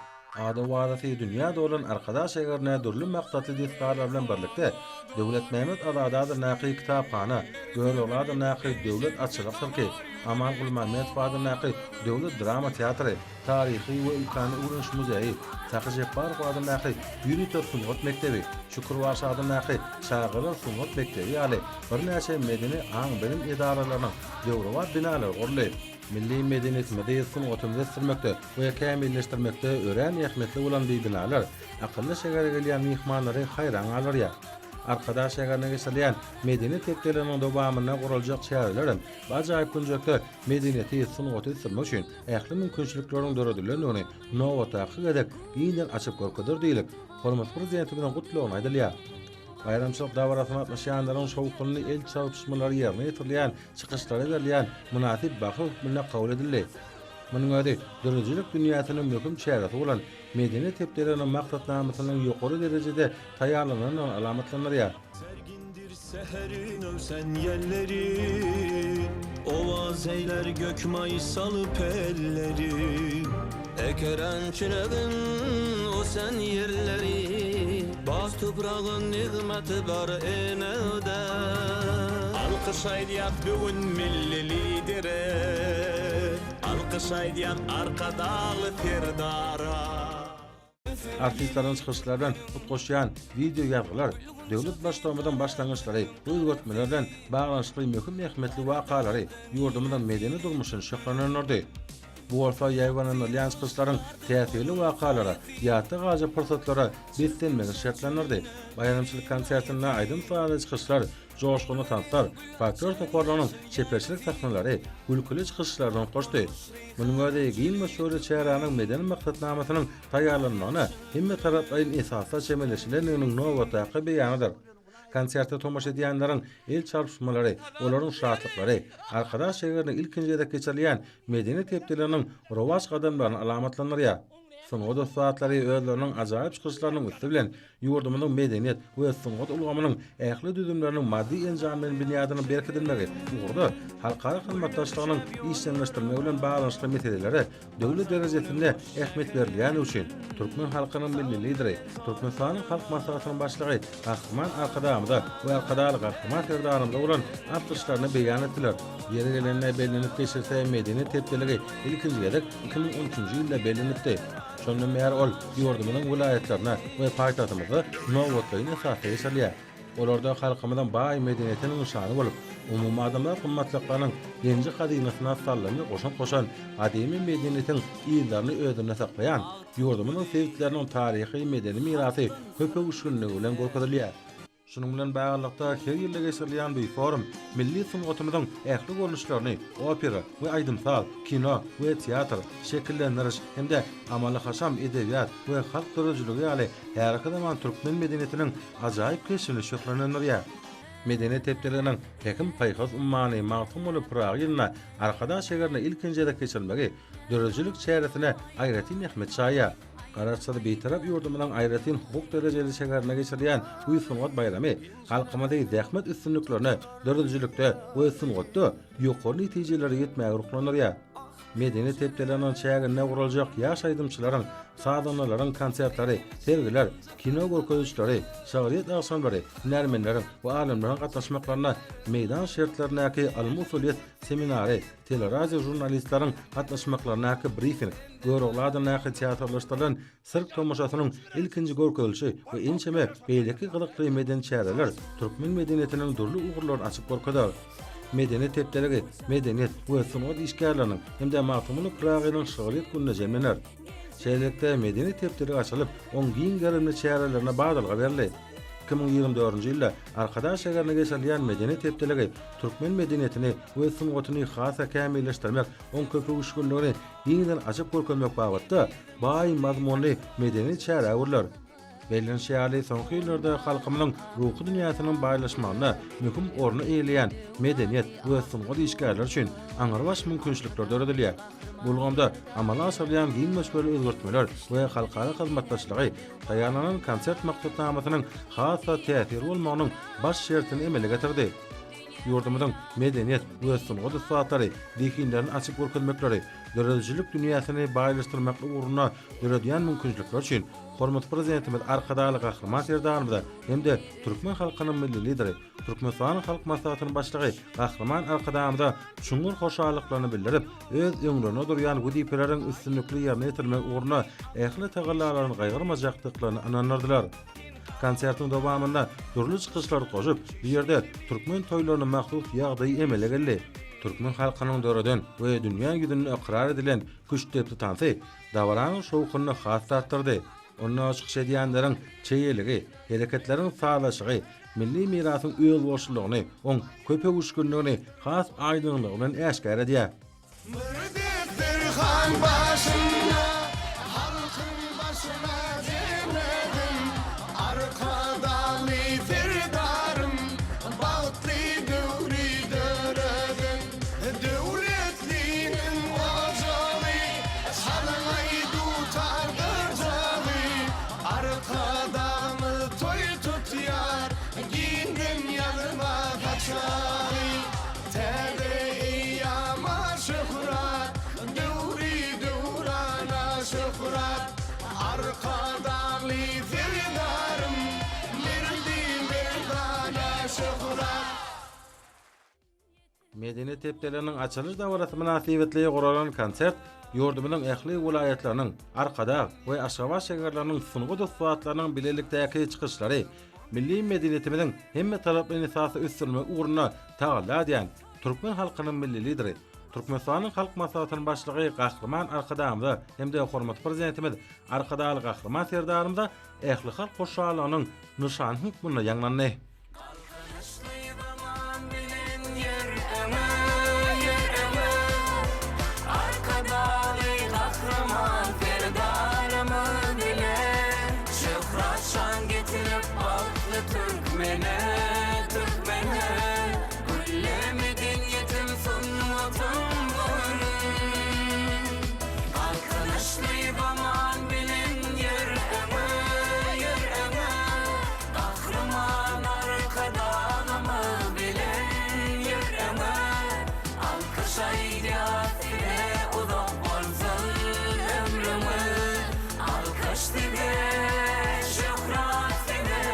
Ady-owazasy dünýä dolan Arkadag şäherine dürli maksatly desgalar bilen birlikde, Döwletmämmet Azady adyndaky kitaphana, Görogly adyndaky döwlet atçylyk sirki, Aman Gulmämmedow adyndaky döwlet drama teatry, Taryhy we ülkäni öwreniş muzeýi, Sahy Jepbarow adyndaky ýörite sungat mekdebi, Şükür bagşy adyndaky çagalar sungat mekdebi ýaly birnäçe medeni aň-bilim edaralarynyň döwrebap binalary guruldy. Milli medeniýetimizi, sungatymyzy ösdürmekde we kämilleşdirmekde örän ähmiýetli bolan bu binalar akylly şähere gelýän myhmanlary haýran galdyrýar. Arkadag şäherinde geçirilýän Medeniýet hepdeliginiň dowamynda guraljak çäreler hem bu ajaýyp künjekde medeniýeti, sungaty ösdürmek üçin ähli mümkinçilikleriň döredilendigini nobatdaky gezek giňden açyp görkezer diýlip, hormatly Prezidentimiziň Gutlagynda aýdylýar. Baýramçylyk dabarasyna gatnaşýanlaryň şowhunly el çarpyşmalary ýerine ýetirilýän çykyşlara berilýän mynasyp baha hökmünde kabul edildi. Munuň özi döredijilik dünýäsiniň möhüm çäresi bolan Medeniýet hepdeliginiň maksatnamasynyň ýokary derejede taýýarlanandygyny alamatlandyrýar. Sergindir säherin öwsen ýelleri, Owaz eýlär gök maýsaly pelleri. Ekeren çilegin ösen ýerleri, Baz topragyn nygmaty bar enede. Alkyş aýdýas bu gün Milli Lidere, Alkyş aýdýas Arkadagly Serdara. Artistleriň çykyşlary bilen utgaşýan wideo ýazgylar döwlet Baştutanymyzyň başlangyçlary we özgertmeleri bilen baglanyşykly möhüm ähmiýetli wakalary, ýurdumyzyň medeni durmuşyny şöhlelendirdi. Bu bolsa ýaýbaňlandyrylýan çykyşlaryň täsirli wakalara, ýatda galyjy pursatlara beslenmegini şertlendirdi. Baýramçylyk konsertinde aýdym-sazly çykyşlar, Joşgunly tanslar, folklor toparlarynyň çeperçilik sahnalary gülküli çykyşlardan utgaşdy. Munuň özi giň möçberli çäräniň medeni maksatnamasynyň taýýarlanmagyna hemmetaraplaýyn esasda çemeleşilendiginiň nobatdaky beýanydyr. Konserte tomaşa edýänleriň el çarpyşmalary, olaryň şatlyklary Arkadag şäherinde ilkinji gezek geçirilýän Medeniýet hepdeliginiň rowaç gadamlaryny alamatlandyrýar. Sungat ussatlary özleriniň ajaýyp çykyşlarynyň üsti bilen ýurdumyzyň medeniýet we sungat ulgamynyň ähli düzümleriniň maddy-enjamlaýyn binýadynyň berkidilmegi ugurda halkara hyzmatdaşlygynyň işjeňleşdirilmegi bilen baglanyşykly meselelere döwlet derejesinde ähmiýet berilýändigi üçin türkmen halkynyň Milli Lideri, Türkmenistanyň Halk Maslahatynyň Başlygy Gahryman Arkadagymyza we Arkadagly Gahryman Serdarymyza bolan alkyşlaryny beýan etdiler. Ýeri gelende bellenip geçilse, Medeniýet hepdeligi ilkinji gezek 2013-nji ýylda bellenipdi. Şondan bäri ol ýurdumyzyň welaýatlarynda we paýtagtymyzda nobatlaýyn esasda geçirilýär. Olarda halkymyzyň baý medeniýetiniň nyşany bolup, umumadamzat gymmatlyklarynyň genji-hazynasyna saldamly goşant goşan gadymy medeniýetiň yzlaryny özünde saklaýan ýurdumyzyň sebitleriniň taryhy-medeni mirasy köpöwüşginligi bilen görkezilýär. Şunuň bilen baglylykda, her ýylda geçirilýän bu forum milli sungatymyzyň ähli görnüşlerini, opera we aýdym-saz, kino we teatr, şekillendiriş hem-de amaly-haşam, edebiýat we halk döredijiligi ýaly häzirki zaman türkmen medeniýetiniň ajaýyp keşbini şöhlelendirýär. Medeniýet hepdeliginiň Pähim-paýhas ummany Magtymguly Pyragy ýylynda Arkadag şäherinde ilkinji gezek geçirilmegi döredijilik çäresine aýratyn ähmiýet çaýýar. Garaşsyz, Bitarap ýurdumyzyň aýratyn hukuk derejeli şäherinde geçirilýän bu sungat baýramy halkymyzy zähmet üstünliklerine, döredijilikde we sungatda ýokary netijelere ýetmäge ruhlandyrýar. Medeniýet hepdeliginiň çäginde guraljak ýaş aýdymçylaryň, sazandalaryň konsertleri, sergiler, kino görkezişleri, şygryýet agşamlary, hünärmenleriň we alymlaryň gatnaşmaklarynda meýdan şertlerindäki ylmy-usulyýet seminary, teleradio žurnalistleriň gatnaşmaklaryndaky brifing, Görogly adyndaky teatrlaşdyrylan Sirk tomaşasynyň ilkinji görkezilişi we ençeme beýleki gyzykly medeni çäreler türkmen medeniýetiniň dürli ugurlaryny açyp görkezer. Medeniýet hepdeligi medeniýet we sungat işgärleriniň hem-de Magtymguly Pyragynyň şygryýet gününe jemlener. Şeýlelikde, Medeniýet hepdeligi açylyp, oň giň gerimli çärelerine badalga berildi. 2024-nji ýylda Arkadag şäherinde geçirilýän Medeniýet hepdeligi türkmen medeniýetini we sungatyny has-da kämilleşdirmek, oň köpöwüşginligini giňden açyp görkezmek babatda baý mazmunly medeni çärä öwrüler. Bellenişi ýaly, soňky ýyllarda halkymyzyň ruhy dünýäsiniň baýlaşmagynda möhüm orny eýeleýän medeniýet we sungat işgärleri üçin aňrybaş mümkinçilikler döredilýär. Bu ulgamda amala aşyrylýan giň möçberli özgertmeler we halkara hyzmatdaşlygy taýýarlanan konsert maksatnamasynyň has-da täsirli bolmagynyň baş şertini emele getirdi. Ýurdumyzyň medeniýet we sungat ussatlary zehinlerini açyp görkezmekleri, döredijilik dünýäsini baýlaşdyrmak ugrunda döredýän mümkinçilikleri üçin hormatly Prezidentimiz Arkadagly Gahryman Serdarymyza hem-de türkmen halkynyň Milli Lideri, Türkmenistanyň Halk Maslahatynyň Başlygy Gahryman Arkadagymyza çuňňur hoşallyklaryny bildirip, öz öňlerinde durýan wezipeleriň üstünlikli ýerine ýetirilmegi ugrunda ähli tagallalaryny gaýgyrmajakdyklaryny ynandyrdylar. Konsertiň dowamynda dürli çykyşlar goşup, bu ýerde türkmen toýlaryna mahsus ýagdaý emele geldi. Türkmen halkynyň döreden we dünýä ýüzünde ykrar edilen küştdepdi tansy dabaranyň şowhunyny has-da artdyrdy. Onda çykyş edýänleriň çeýeligi, hereketleriň sazlaşygy milli mirasyň özboluşlylygyny, oň köpöwüşginligini has aýdyňlygy bilen äşgär edýär. Bir desterhan başynda halkyň başyna jemledim Arkadagly Serdarym bagtly döwri döreden Döwletliniň ojagy çalyňaý dutar gyjagy Arkadagymyz toý tutýar giňden ýazma saçagy. Täze eýýama şöhrat, döwri-döwrana şöhrat, Arkadagly Serdarym, merdi-merdana şöhrat. Medeniýet hepdeliginiň açylyş dabarasy mynasybetli guralan konsert ýurdumyzyň ähli welaýatlarynyň, Arkadag we Aşgabat şäherleriniň sungat ussatlarynyň bilelikdäki çykyşlary milli medeniýetimiziň hemmetaraplaýyn esasda ösdürilmegi ugrunda tagalla edýän türkmen halkynyň Milli Lideri, Türkmenistanyň Halk Maslahatynyň Başlygy Gahryman Arkadagymyza hem-de hormatly Prezidentimiz Arkadagly Gahryman Serdarymyza ählihalk hoşallygynyň nyşany hökmünde ýaňlandy. Galkynyşly zaman bilen ýör öňe, ýör öňe. Arkadagly Gahryman Serdarymyz ile şöhrat şan getirip bagtly türkmene, türkmene. Gülle medeniýetim sungatym boýun. Galkynyşly zaman bilen ýör öňe, ýör öňe. Gahryman Arkadagymyz bilen ýör öňe Alkyş aýdýas size uzak bolsun ömrüňiz Alkyş size şöhrat size.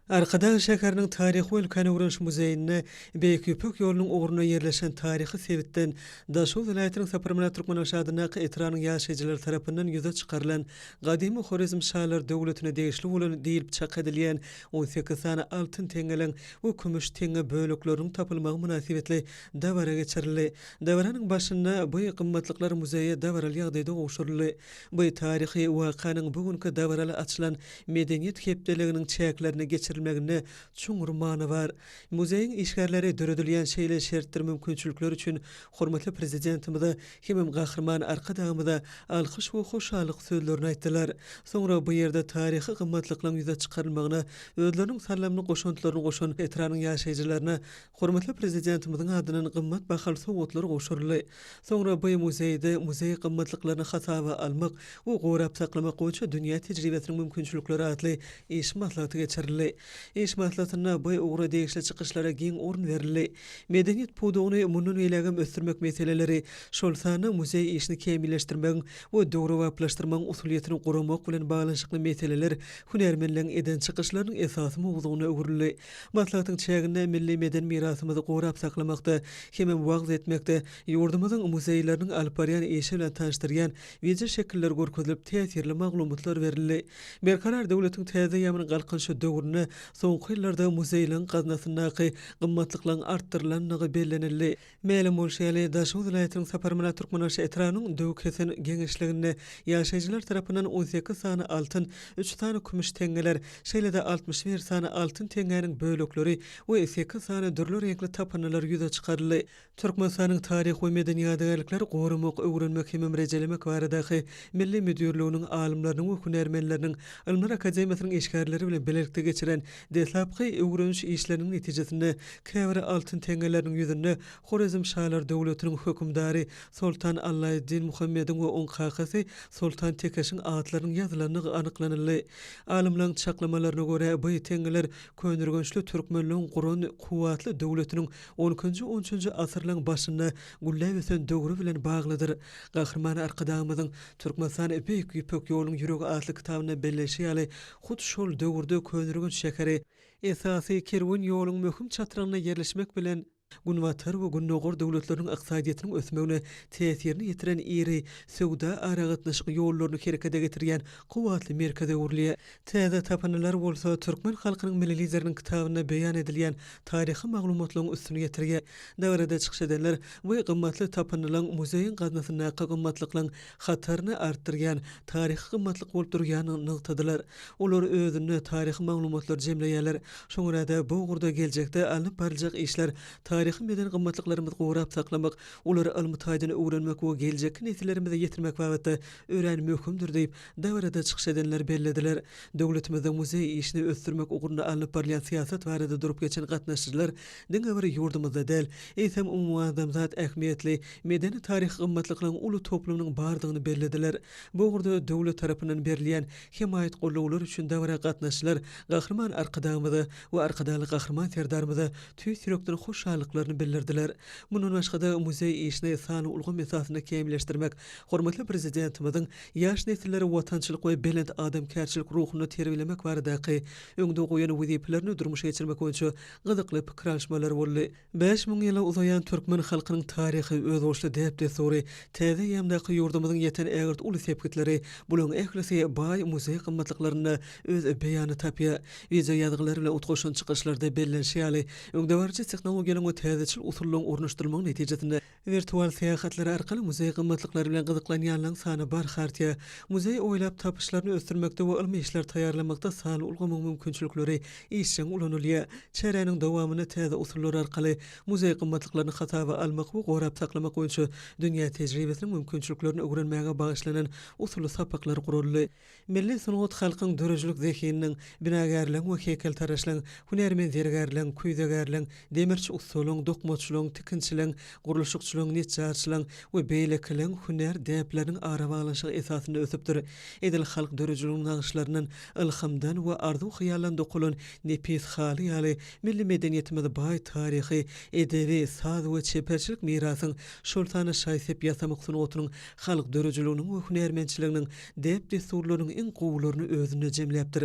Arkadag şäheriniň Taryhy we ülkäni öwreniş muzeýinde Beýik Ýüpek ýolunyň ugrunda ýerleşen taryhy sebitden Daşoguz welaýatynyň Saparmyrat Türkmenbaşy adyndaky etrabynyň ýaşaýjylary tarapyndan ýüze çykarylan gadymy Horezm şalar döwletine degişli bolan diýlip çak edilýän 18 sany altyn teňňeliň we kümüş teňňe bölekleriniň tapylmagy mynasybetli dabara geçirildi. Dabaranyň başynda bu gymmatlyklar muzeýe dabaraly ýagdaýda gowşuryldy. Bu taryhy wakanyň bu günki dabaraly açylan Medeniýet hepdeliginiň çäklerinde geçirilmeginde çuňňur many bar. Muzeýiň işgärleri döredilýän şeýle şertdir mümkinçilikler üçin hormatly Prezidentimize hemem Gahryman Arkadagymyza alkyş we hoşallyk sözlerini aýtdylar. Soňra bu ýerde taryhy gymmatlyklaryň ýüze çykarylmagyna özleriniň saldamly goşantlaryny goşan etrabyň ýaşaýjylaryna hormatly Prezidentimiziň adyndan gymmat bahaly sowgatlar gowşuryldy. Soňra bu muzeýde muzeý gymmatlyklaryny hasaba almak we gorap saklamak boýunça dünýä tejribesiniň mümkinçilikleri atly iş maslahaty geçirildi. Iş maslahatynda bu ugra degişli çykyşlara giň orun berildi. Medeniýet pudagyny mundan beýlägem ösdürmek meseleleri, şol sanda muzeý işini kämilleşdirmegiň we döwrebaplaşdyrmagyň usulyýetini guramak bilen baglanyşykly meseleler hünärmenleriň eden çykyşlarynyň esasy mowzugyna öwrüldi. Maslahatyň çäginde milli medeni mirasymyzy gorap saklamakda hemem wagyz etmekde ýurdumyzyň muzeýleriniň alyp barýan işi bilen tanyşdyrýan wideoşekiller görkezilip, täsirli maglumatlar berildi. Berkarar döwletiň täze eýýamynyň Galkynyşy döwründe soňky ýyllarda muzeýleriň gaznasyndaky gymmatlyklaryň artdyrylandygy bellenildi. Mälim bolşy ýaly, Daşoguz welaýatynyň Saparmyrat Türkmenbaşy etrabynyň Döwkesen geňeşliginde ýaşaýjylar tarapyndan 18 sany altyn, üç sany kümüş teňňeler, şeýle-de 61 sany altyn teňňäniň bölekleri we sekiz sany dürli reňkli tapyndylar ýüze çykaryldy. Türkmenistanyň Taryh we medeni ýadygärlikleri goramak, öwrenmek hemem rejelemek baradaky Milli müdirliginiň alymlarynyň we hünärmenleriniň Ylymlar akademiýasynyň işgärleri bilen bilelikde geçiren deslapky öwreniş işleriniň netijesinde käbir altyn teňňeleriniň ýüzünde Horezm şalar döwletiniň hökümdary Soltan Allaeddin Muhammediň we oň kakasy Soltan Tekeşiň atlarynyň ýazylandygy anyklanyldy. Alymlaryň çaklamalaryna görä, bu teňňeler Köneürgençli türkmenleň guran kuwwatly döwletiniň On ikinji-on üçünji asyrlaryň başynda gülläp ösen döwri bilen baglydyr. Gahryman Arkadagymyzyň Türkmenistan Beýik Ýüpek ýolunyň ýüregi atly kitabynda belleýşi ýaly, hut şol döwürde Köneürgenç şäheri, esasy kerwen ýoluň möhüm çatrygynda ýerleşmek bilen, Günbatar we Gündogar döwletleriniň ykdysadyýetiniň ösmegine täsirini ýetiren iri söwda-aragatnaşyk ýollaryny herekete getirýän kuwwatly merkeze öwrülýär. Täze tapyndylar bolsa türkmen halkynyň Milli Lideriniň kitabynda beýan edilýän taryhy maglumatlaryň üstüni ýetirýär. Dabarada çykyş edenler bu gymmatly tapyndylaryň muzeýiň gaznasyndaky gymmatlyklaryň hataryny artdyrýan taryhy gymmatlyk bolup durýandygyny nygtadylar. Olar özünde taryhy maglumatlary jemleýärler. Şoňa görä-de, bu ugurda geljekde alnyp baryljak işler taryhy-medeni gymmatlyklarymyzy gorap saklamak, olary ylmy taýdan öwrenmek we geljekki nesillerimize ýetirmek babatda örän möhümdir diýip, Dabarada çykyş edenler bellediler. Döwletimizde muzeý işini ösdürmek ugrunda alnyp barylýan syýasat barada durup geçen gatnaşyjylar diňe bir ýurdumyzda däl, eýsem umumadamzat ähmiýetli medeni-taryhy gymmatlyklaryň uly toplumynyň bardygyny bellediler. Bu ugurda döwlet tarapyndan berilýän hemaýat-gollawlar üçin dabara gatnaşyjylar Gahryman Arkadagymyza we Arkadagly Gahryman Serdarymyza tüýs ýürekden hoşallyklaryny bildirdiler. Mundan başga-da, muzeý işini sanly ulgam esasynda kämilleşdirmek, hormatly Prezidentimiziň Ýaş nesilleri watançylyk we belent adamkärçilik ruhunda terbiýelemek baradaky öňde goýan wezipelerini durmuşa geçirmek boýunça gyzykly pikir alyşmalar boldy. 5000 ýyla uzaýan türkmen halkynyň taryhy, özboluşly däp-dessury, täze eýýamdaky ýurdumyzyň ýeten ägirt uly sepgitleri, bularyň ählisi baý muzeý gymmatlyklarynda öz beýanyny tapýar. Wideoýazgylar bilen utgaşan çykyşlarda bellenişi ýaly, öňdebaryjy tehnologiýalaryň we täzeçil usullaryň ornaşdyrylmagy netijesinde, Wirtual syýahatlar arkaly muzeý gymmatlyklary bilen gyzyklanýanlaryň sany barha artýar. Muzeý oýlap tapyşlaryny ösdürmekde we ylmy işleri taýýarlamakda sanly ulgamyň mümkinçilikleri işjeň ulanylýar. Çäräniň dowamynda täze usullar arkaly muzeý gymmatlyklaryny hasaba almak we gorap saklamak boýunça dünýä tejribesiniň mümkinçiliklerini öwrenmäge bagyşlanan usuly sapaklar guraldy. Milli sungat halkyň döredijilik zehininiň, binagärligiň we heýkeltaraşlygyň, hünärmen-zergärligiň, küýzegärligiň, demirçi ussalaryň, dokmaçylygyň, tikinçiligiň, gurluşykçylygyň, neçjarçylygyň we beýlekileriň hünär däpleriniň arabaglanyşygy esasynda ösüpdir. Edil halk döredijiliginiň nagyşlaryndan, ylhamdan we arzuw-hyýaldan dokalan nepis haly ýaly milli medeniýetimiz baý taryhy, edebi, saz we çeperçilik mirasyň, şol sanda şaý-sep ýasamak sungatynyň halk döredijiliginiň we hünärmentçiliginiň däp-dessurlarynyň iň gowularyny özünde jemläpdir.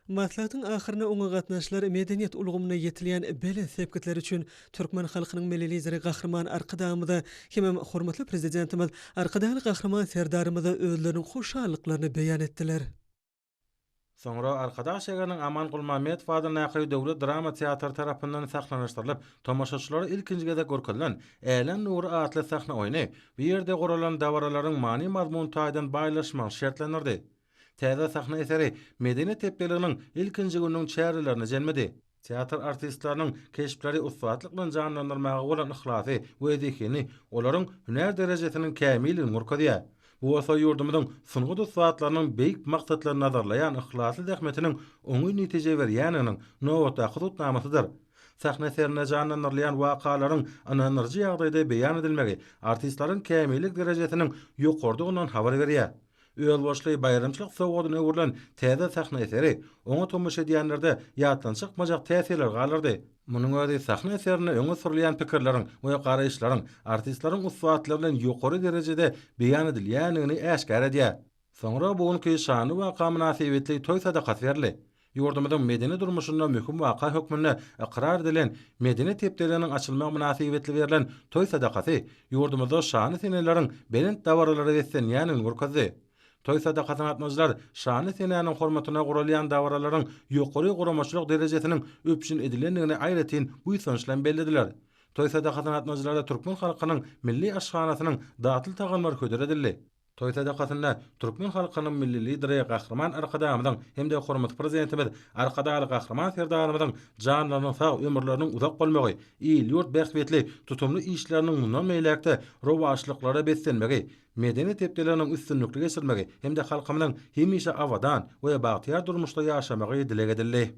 Maslahatyň ahyrynda oňa gatnaşyjylar medeniýet ulgamynda ýetilýän belent sepgitler üçin türkmen halkynyň Milli Lideri Gahryman Arkadagymyza hemem hormatly Prezidentimiz Arkadagly Gahryman Serdarymyza özleriniň hoşallyklaryny beýan etdiler. Soňra Arkadag şäheriniň Aman Gulmammedow adyndaky döwlet drama teatry tarapyndan sahnalaşdyrylyp, tomaşaçylara ilkinji gezek görkezilen Älem nury atly sahna oýny bu ýerde guralan dabaralaryň many-mazmun taýdan baýlaşmagyny şertlendirdi. Täze sahna eseri Medeniýet hepdeliginiň ilkinji gününiň çärelerine jemledi. Teatr artistleriniň keşpleri ussatlyk bilen janlandyrmaga bolan yhlasy we zehini olaryň hünär derejesiniň kämilligini görkezýär. Bu bolsa ýurdumyzyň sungat ussatlarynyň beýik maksatlary nazarlaýan yhlasly zähmetiniň oňyn netije berýändiginiň nobatdaky subutnamasydyr. Sahna eserinde janlandyrylýan wakalaryň ynandyryjy ýagdaýda beýan edilmegi artistleriň kämillik derejesiniň ýokarydygyndan habar berýär. özboluşly baýramçylyk sowgadyna öwrülen täze sahna eseri oňa tomaşa edýänlerde ýatdan çykmajak täsirleri galdyrdy. Munuň özi sahna eserinde öňe sürülýän pikirleriň we garaýyşlaryň artistleriň ussatlygy bilen ýokary derejede beýan edilýändigini äşgär edýär. Soňra bu günki şanly waka mynasybetli toý sadakasy berildi. Ýurdumyzyň medeni durmuşynda möhüm waka hökmünde ykrar edilen Medeniýet hepdeliginiň açylmagy mynasybetli berlen toý sadakasy ýurdumyzda şanly seneleriň belent dabaralara beslenýändigini görkezdi. Toý sadakasyna gatnaşyjylar şanly senäniň hormatyna guralýan dabaralaryň ýokary guramaçylyk derejesiniň üpjün edilendigini aýratyn buýsanç bilen bellediler. Toý sadakasyna gatnaşyjylara türkmen halkynyň milli aşhanasynyň datly tagamlary hödür edildi. Toý sadakasynda türkmen halkynyň Milli Lideri Gahryman Arkadagymyzyň hem-de hormatly Prezidentimiz Arkadagly Gahryman Serdarymyzyň janlarynyň sag, ömürleriniň uzak bolmagy, il-ýurt bähbitli tutumly işleriniň mundan beýläk-de rowaçlyklara beslenmegi, medeni hepdeleriniň üstünlikli geçirilmegi hem-de halkymyzyň hemişe abadan we bagtyýar durmuşda ýaşamagy dileg edildi.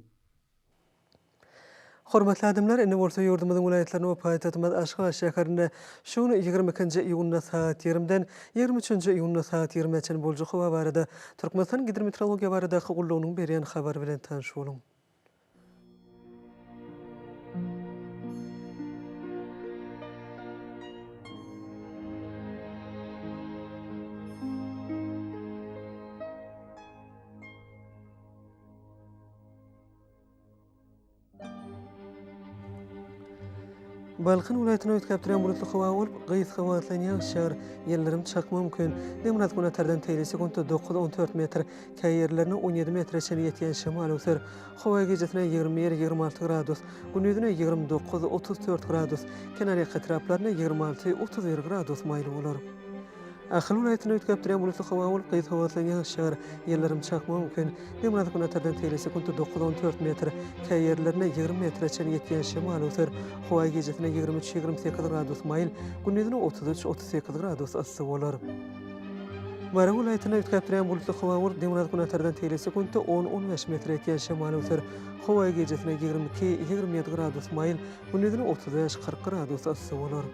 Hormatly adamlar, indi bolsa ýurdumyzyň welaýatlarynda we paýtagtymyz Aşgabat şäherinde şu gün 22-nji iýunda sagat ýigrimden 23-nji iýunda sagat ýigrimä çenli boljak howa barada Türkmenistanyň Gidrometeorologiýa baradaky gullugynyň berýän habary bilen tanyş boluň. Balkan welaýatynda üýtgäp durýan bulutly howa bolup, gysga wagtlaýyn ýagyş ýagar, ýyldyrym çakmagy mümkin. Demirgazyk günortadan teýli sekuntda dokuz, on dört metr, käý ýerlerinde on ýedi metre çenli ýetýän şemal öwser. Howa gijesine 21, 26 gradus, gündizine 29, 34 gradus, kenarýaka etraplarynda 26, 31 gradus maýyl bolar. Ahal welaýatynda üýtgäp durýan bulutly howa bolup, gysga wagtlaýyn ýagyş ýagar, ýyldyrym çakmagy mümkin. Demirgazyk günortadan teýli sekuntda dokuz, on dört metr, käý ýerlerinde 20 metre çenli ýetýän şemal öwser. Howa gijesine 23, 28 gradus maýyl, gündizine 33, 38 gradus yssy bolar. Mary welaýatynda üýtgäp durýan bulutly howa bolup, demirgazyk günortadan teýli sekuntda on, on bäş metre ýetýän şemal öwser. Howa gijesine 22, 27 gradus maýyl, gündizine 35, 40 gradus yssy bolar.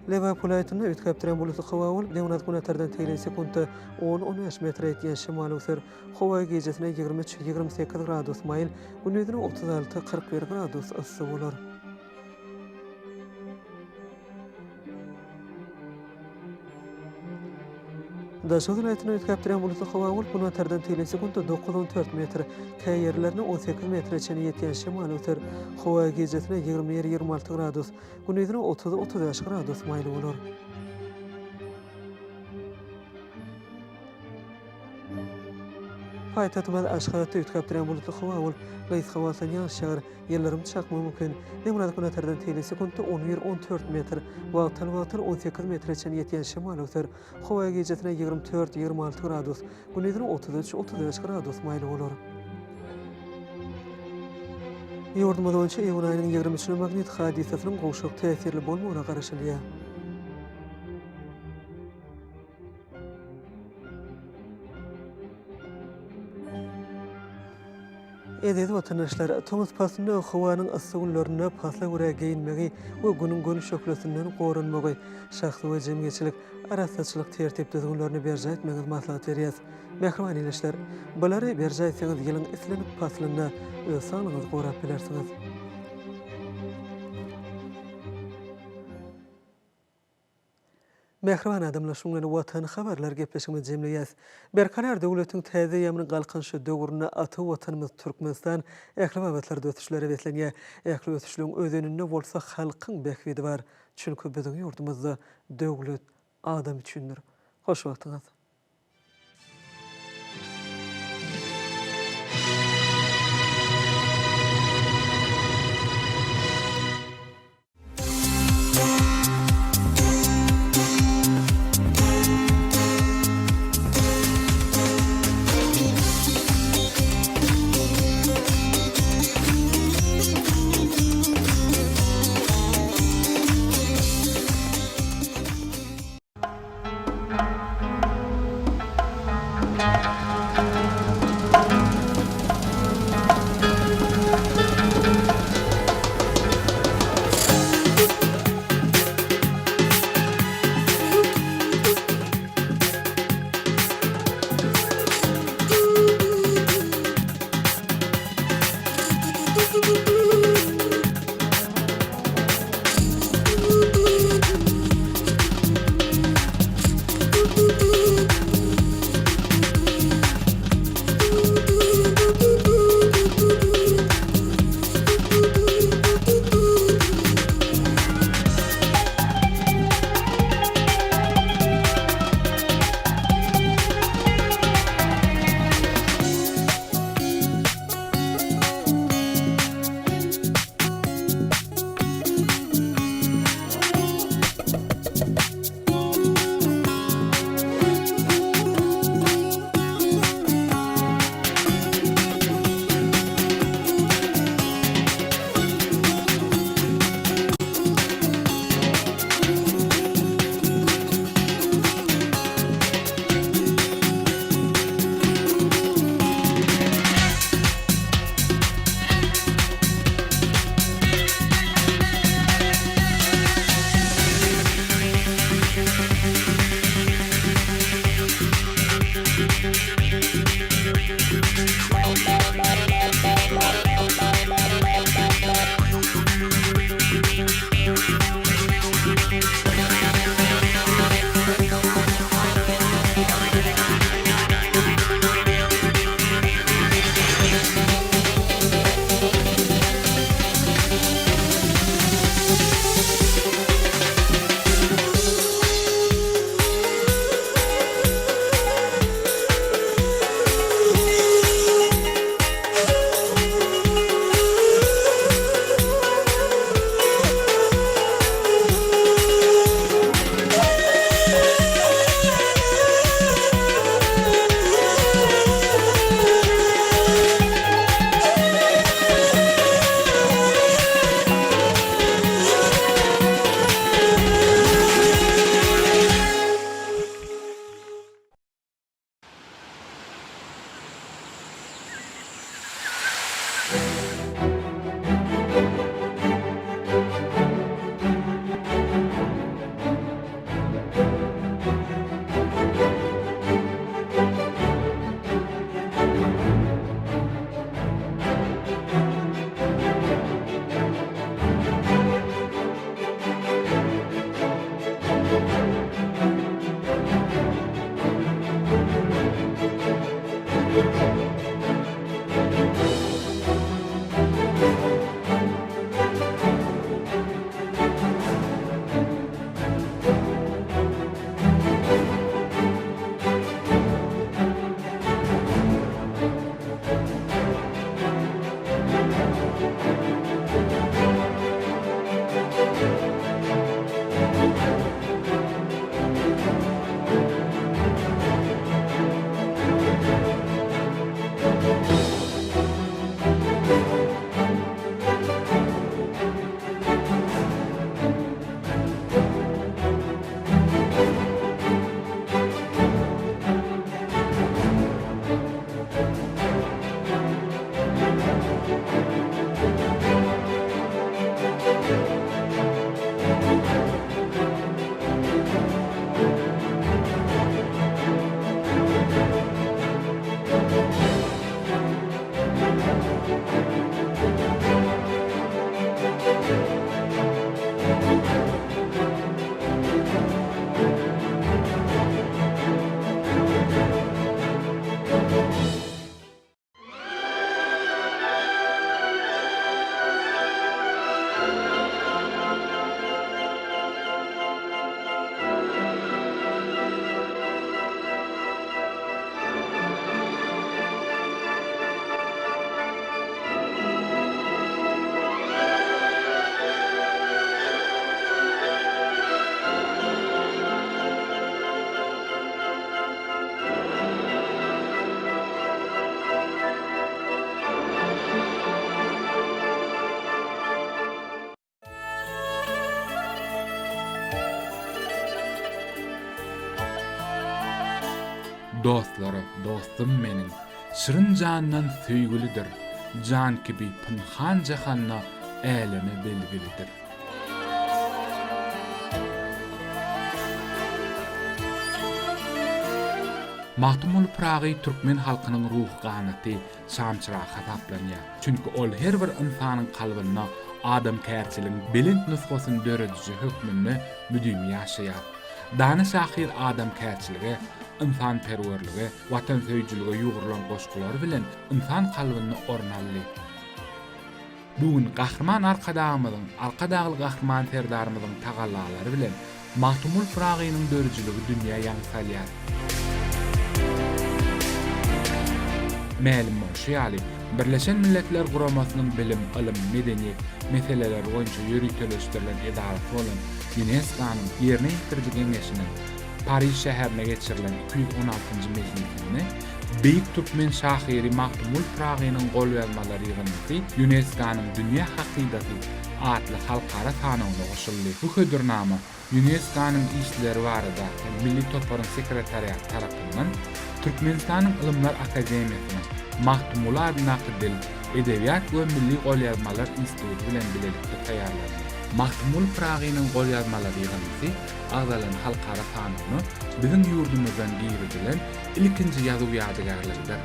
Lebap welaýatynda üýtgäp durýan bulutly howa bolup, demirgazyk-günortadan tegelek sekuntda on, on bäş metre ýetýän şemal öwser. Howa gijesine 23, 28 gradus maýyl, gündizine 36, 41 gradus yssy bolar. Daşoguz welaýatynda üýtgäp durýan bulutly howa bolup, günortadan tegelek sekuntda dokuz, on dört metr, käýerlerinde on sekiz metre çenli ýetýän şemal öwser. Howa gijesine 21, 26 gradus, gündizine 30, 35 gradus maýyl bolar. Paýtagtymyz Aşgabatda üýtgäp durýan bulutly howa bolup, gysga wagtlaýyn ýagyş ýagar. Ýyldyrym çakmagy mümkin. Demirgazyk-günortadan teýli sekuntda on bir, on dört metr, wagtal-wagtal on sekiz metre çenli ýetýän şemal öwser. Howa gijesine 24, 26 gradus, gündizine 33, 35 gradus maýyl bolar. Ýurdumyz boýunça iýun aýynyň ýigrimi üçüne magnit hadysasynyň gowşak täsirli bolmagyna garaşylýar. Eziz watandaşlar, tomus paslynda howanyň yssy günlerinde pasla görä geýinmegi we Günüň göni şöhlesinden goranmagy, şahsy we jemgyýetçilik arassaçylyk tertip-düzgünlerini berjaý etmegiňizi maslahat berýäs. Mähriban ildeşler, bulary berjaý etseňiz ýylyň islendik paslynda öz saglygyňyzy gorap bilersiňiz. Mähriban adamlar şunuň bilen Watan habarlar gepleşigimizi jemleýäs. Berkarar döwletiň täze eýýamynyň Galkynyşy döwründe ata Watanymyz Türkmenistan ähli babatlarda ösüşlere beslenýär. Ähli ösüşligiň özeninde bolsa halkyň bähbidi bar. Çünki biziň ýurdumyzda döwlet adam üçindir. Hoş wagtyňyz. Dostlara dostum meniň, Şirin jandan söýgülidir, Jan kibi pynhan jahanda Äleme belgilidir. Magtymguly Pyragy türkmen halkynyň ruhy ganaty, şamçyragy hasaplanýar. Çünki ol her bir ynsanyň kalbynda adamkärçiligiň belent nusgasyny dörediji hökmünde müdimi ýaşaýar. Dana şahyr adamkärçilige, ynsanperwerlige, watansöýüjilige ýugrulan goşgulary bilen ynsan kalbynda orun aldy. Bu gün Gahryman Arkadagymyzyň, Arkadagly Gahryman Serdarymyzyň tagallalary bilen Magtymguly Pyragynyň döredijiligi dünýä ýaň salýar. Mälim bolşy ýaly, Birleşen Milletler Guramasynyň bilim, ylym, medeniýet meseleleri boýunça ýöriteleşdirilen edarasy bolan Ýunesko-nyň Ýerine ýetiriji geňeşiniň Pariž şäherinde geçirilen 216-njy mejlisinde beýik türkmen şahyry Magtymguly Pyragynyň golýazmalar ýygyndysy Ýunesko-nyň Dünýä hakydasy atly halkara sanawyna goşuldy. Bu hödürnama Ýunesko-nyň işleri baradaky milli toparyň sekretariaty tarapyndan Türkmenistanyň Ylymlar akademiýasynyň Magtymguly adyndaky Dil, edebiýat we milli golýazmalar instituty bilen bilelikde taýýarlandy. Magtymguly Pyragynyň golýazmalar ýygyndysy agzalan halkara sanawyna biziň ýurdumyzdan girizilen ilkinji ýazuw ýadygärligidir.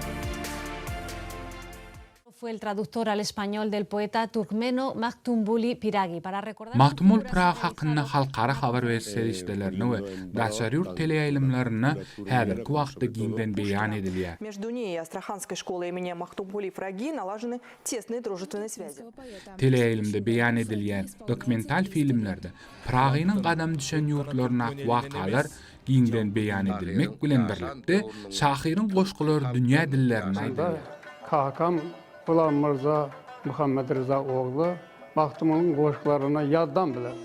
Magtymguly Pyragy hakynda halkara habar beriş serişdelerinde we daşary ýurt teleýaýlymlarynda häzirki wagtda giňden beýan edilýär. Teleýaýlymda beýan edilýän dokumental filmlerde Pyragynyň gadam düşen ýurtlaryndaky wakalar giňden beýan edilmek bilen birlikde, şahyryň goşgulary dünýä dillerinde aýdylýar. Kakam Gulam Myrza Muhammet Rza ogly Magtymgulyň goşgularyny ýazdan biler.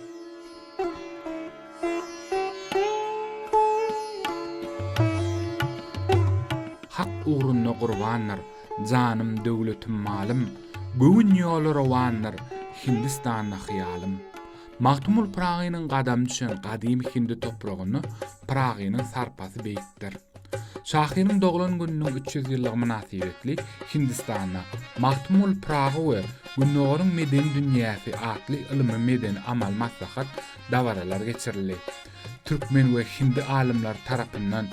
Hak ugrunda gurbandyr, Janym, döwletim, malym, Göwün ýoly rowandyr, Hindistanda hyýalym. Magtymguly Pyragynyň gadamy düşen gadymy hindi topragynda Pyragynyň sarpasy beýikdir. Şahyryň doglan gününiň 300 ýyllygy mynasybetli Hindistanda Magtymguly Pyragy we Gündogaryň medeni dünýäsi atly ylmy-medeni amaly maslahat dabaralar geçirildi. Türkmen we hindi alymlary tarapyndan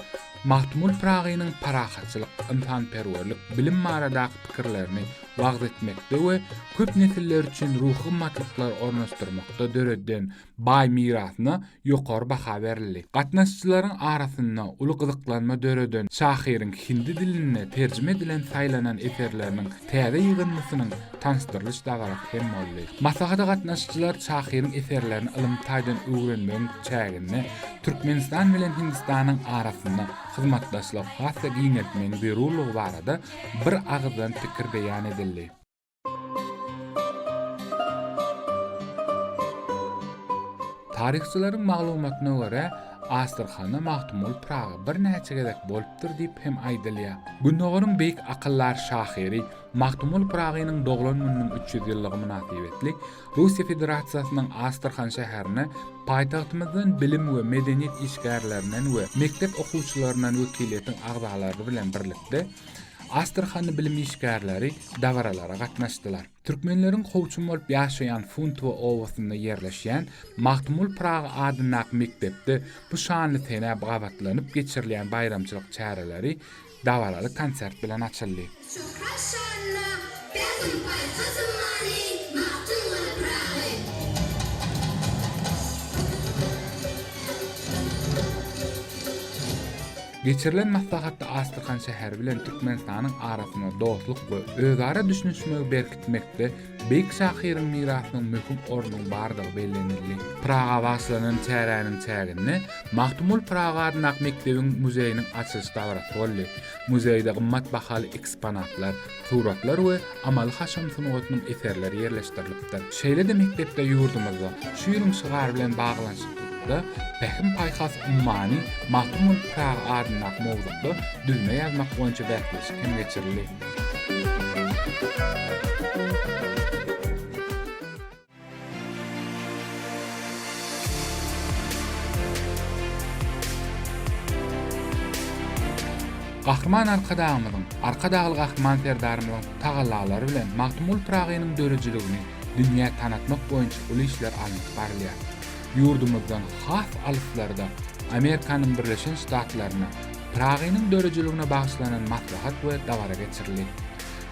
Magtymguly Pyragynyň parahatçylyk, ynsanperwerlik, bilim baradaky pikirlerini wagyz etmekde we köp nesiller üçin ruhy gymmatlyklary ornaşdyrmakda döreden baý mirasyna ýokary baha berildi. Gatnaşyjylaryň arasynda uly gyzyklanma döreden şahyryň hindi dilinde terjime edilen saýlanan eserleriniň täze ýygyndysynyň tanyşdyrylyş dabarasy hem boldy. Maslahata gatnaşyjylar şahyryň eserlerini ylmy taýdan öwrenmegiň çäginde Türkmenistan bilen Hindistanyň arasynda hyzmatdaşlygy has-da giňeltmegiň zerurlygy barada bir agyzdan pikir beýan edildi. Taryhçylaryň maglumatyna görä, Astrahanda Magtymguly Pyragy birnäçe gezek bolupdyr diýip hem aýdylýar. Gündogaryň beýik akyldar şahyry Magtymguly Pyragynyň doglan gününiň 300 ýyllygy mynasybetli Russiýa Federasiýasynyň Astrahan şäherine paýtagtymyzdan bilim we medeniýet işgärlerinden we mekdep okuwçylaryndan wekiliýetiň agzalary bilen birlikde. Astrahanly bilim işgärleri dabaralara gatnaşdylar. Türkmenleriň kowçum bolup ýaşaýan Funtowo obasynda ýerleşýän Magtymguly Pyragy adyndaky mekdepde bu şanly senä gabatlanyp geçirilýän baýramçylyk çäreleri dabaraly konsert bilen açyldy. Şöhrat şanyna pähim-paýhas ummany Magtymguly Pyragy. Geçirilen maslahatda Astrahan şäheri bilen Türkmenistanyň arasynda dostluk we özara düşünişmegi berkitmekde beýik şahyryň mirasynyň möhüm ornunyň bardygy bellenildi. Pyraga bagyşlanan çäräniň çäginde Magtymguly Pyragy adyndaky mekdebiň muzeýiniň açylyş dabarasy boldy. Muzeýde gymmat bahaly eksponatlar, suratlar we amaly-haşam sungatynyň eserleri ýerleşdirilipdir. Şeýle-de mekdepde ýurdumyzda şu ýylyň şygary bilen baglanyşyklykda Pähim-paýhas ummany Magtymguly Pyragy adyndaky mowzukda düzme ýazmak boýunça bäsleşik hem geçirildi. Gahryman Arkadagymyzyň, Arkadagly Gahryman Serdarymyzyň tagallalary bilen Magtymguly Pyragynyň döredijiligini dünýä tanatmak boýunça uly işler alnyp barylýar. Ýurdumyzdan has alyslarda, Amerikanyň Birleşen Ştatlarynda Pyragynyň döredijiligine bagyşlanan maslahat we dabara geçirildi.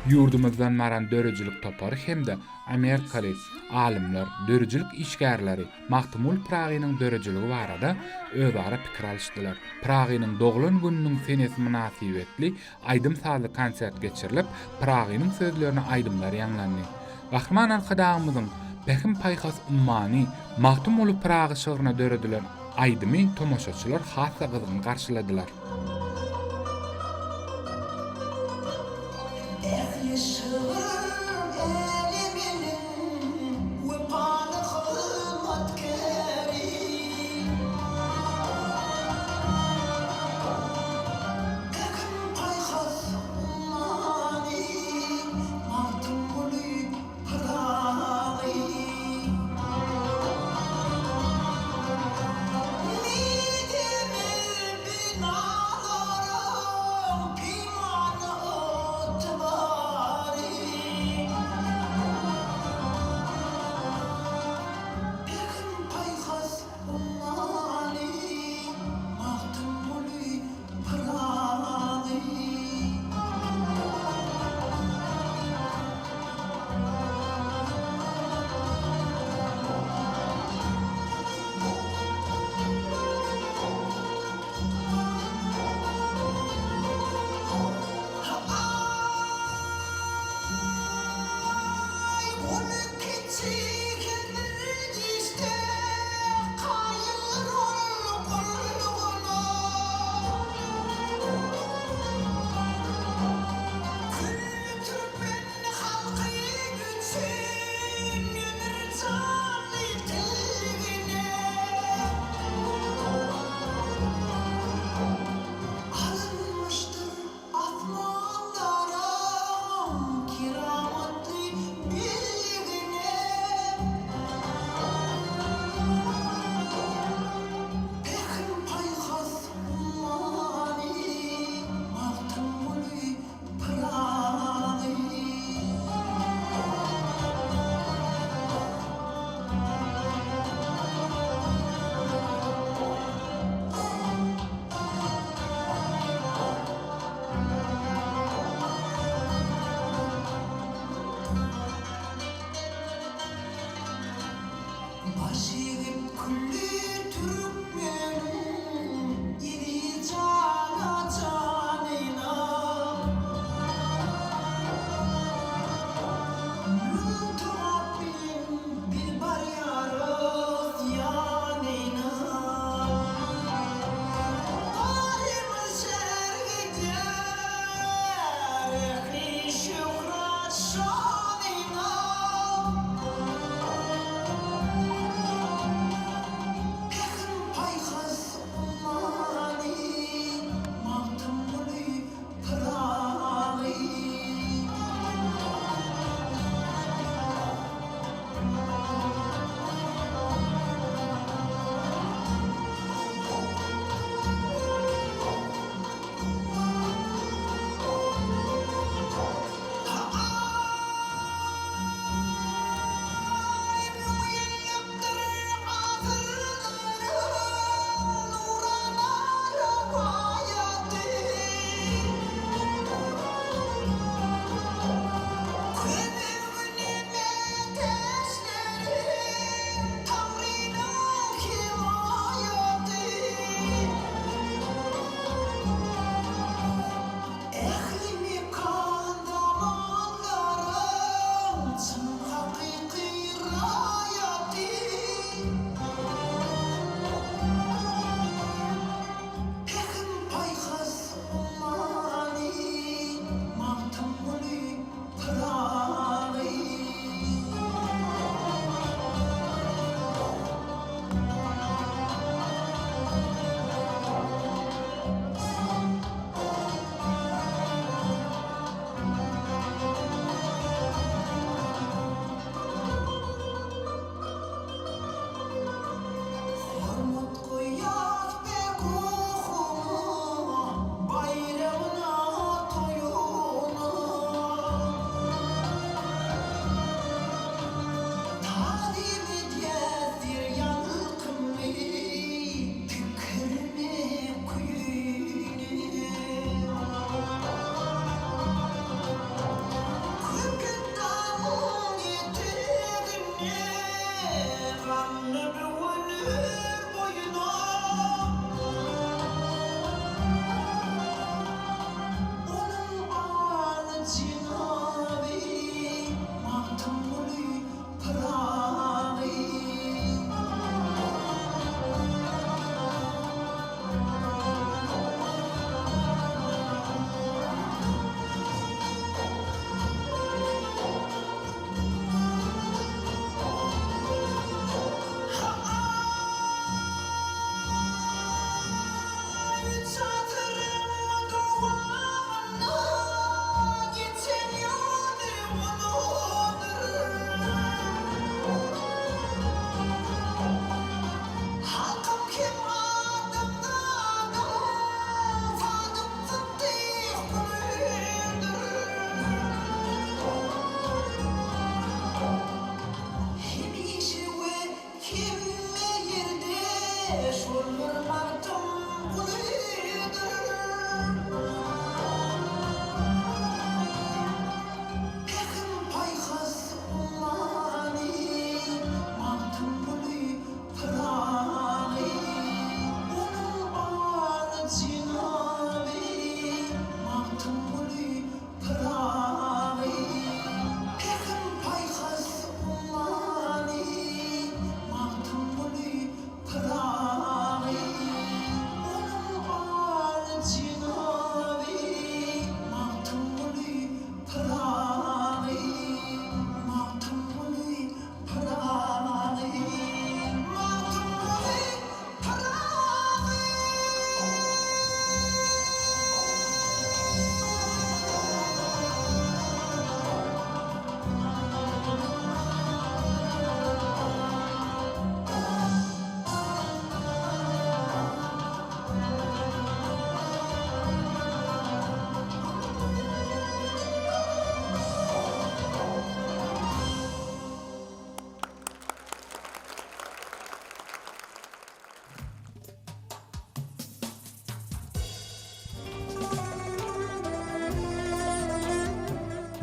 Ýurdumyzdan baran döredijilik topary hem-de Amerikaly alymlar, döredijilik işgärleri Magtymguly Pyragynyň döredijiligi barada özara pikir alyşdylar. Pyragynyň doglan gününiň senesi mynasybetli aýdym-sazly konsert geçirilip, Pyragynyň sözlerine aýdymlar ýaňlandy. Gahryman Arkadagymyzyň Pähim-paýhas ummany Magtymguly Pyragy şygryna döredilen aýdymy tomaşaçylar has-da gyzgyn garşyladylar. Ähli şygyr äleminiň wepaly hyzmatkäri. Pähim-paýhas ummany Magtymguly Pyragy. Mizemez binalaryň peýmana ygtybary.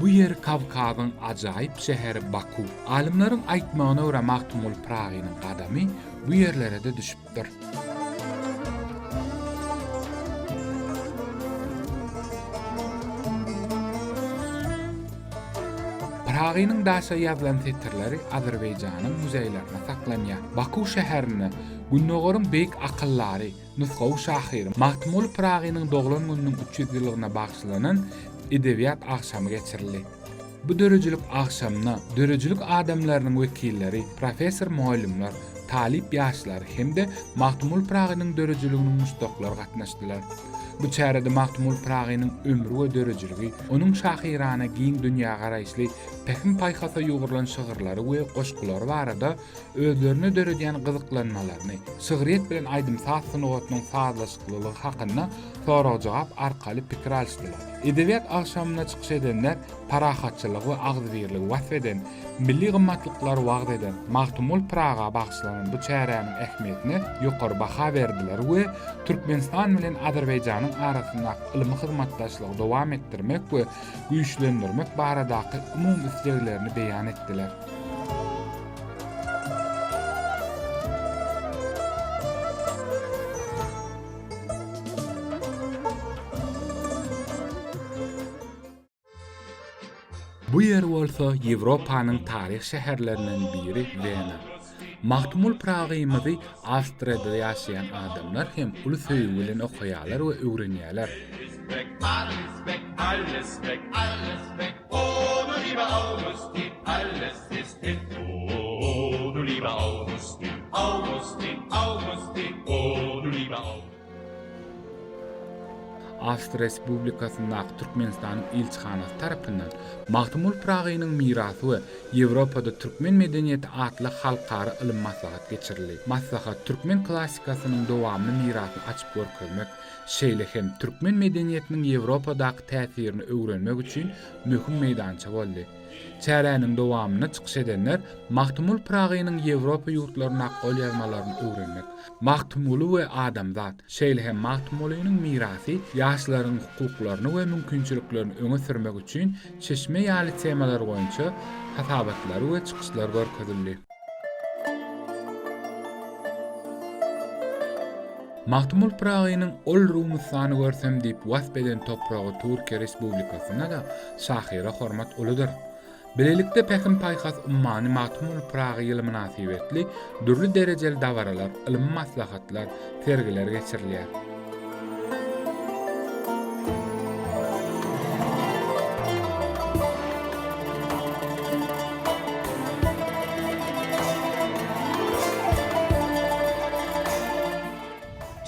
Bu ýer Kawkazyň ajaýyp şäheri Baku. Alymlaryň aýtmagyna görä Magtymguly Pyragynyň gadamy bu ýerlere-de düşüpdir. Pyragynyň daşa ýazylan setirleri Azerbaýjanyň muzeýlerinde saklanýar. Baku şäherinde Gündogaryň beýik akyldary, nusgawy şahyry Magtymguly Pyragynyň doglan gününiň 300 ýyllygyna bagyşlanan edebiýat agşamy geçirildi. Bu döredijilik agşamyna döredijilik adamlarynyň wekilleri, professor-mugallymlar, talyp ýaşlar hem-de Magtymguly Pyragynyň döredijiliginiň muşdaklary gatnaşdylar. Bu çärede Magtymguly Pyragynyň ömri we döredijiligi, onuň şahyrana giň dünýägaraýyşly, pähim-paýhasa ýugrulan şygyrlary we goşgulary barada özlerinde döredýän gyzyklanmalaryny, şygryýet bilen aýdym-saz sungatynyň sazlaşyklylygy hakynda sorag-jogap arkaly pikir alyşdylar. Edebiýat agşamynda çykyş edenler parahatçylygy we agzybirligi wasp eden, milli gymmatlyklary wagyz eden Magtymguly Pyraga bagyşlanan bu çäräniň ähmiýetine ýokary baha berdiler we Türkmenistan bilen Azerbaýjanyň arasyndaky ylmy hyzmatdaşlygy dowam etdirmek we güýçlendirmek baradaky umumy isleglerini beýan etdiler. Bu ýer bolsa Ýewropanyň taryh şäherlerinden biri Wena. Magtymguly Pyragymyzy Awstriýada ýaşaýan adamlar hem uly söýgi bilen okaýarlar we öwrenýärler. Awstriýa Respublikasyndaky Türkmenistanyň ilçihanasy tarapyndan Magtymguly Pyragynyň mirasy we Ýewropada türkmen medeniýeti atly halkara ylmy maslahat geçirildi. Maslahat türkmen klassikasynyň dowamly mirasyny açyp görkezmek, şeýle hem türkmen medeniýetiniň Ýewropadaky täsirini öwrenmek üçin möhüm meýdança boldy. Çäräniň dowamynda çykyş edenler Magtymguly Pyragynyň Ýewropa ýurtlaryndaky golýazmalaryny öwrenmek, Magtymguly we adamzat, şeýle hem Magtymgulynyň mirasy ýaşlaryň hukuklaryny we mümkinçiliklerini öňe sürmek üçin çeşme ýaly temalar boýunça hasabatlary we çykyşlar görkezildi. Magtymguly Pyragynyň Ol Rumystany görsem diýip wasp eden topragy Türkiýe Respublikasynda-da şahyra hormat uludyr. Bilelikde Pähim-paýhas ummany Magtymguly Pyragy ýyly mynasybetli dürli derejeli dabaralar, ylmy maslahatlar, sergiler geçirilýär.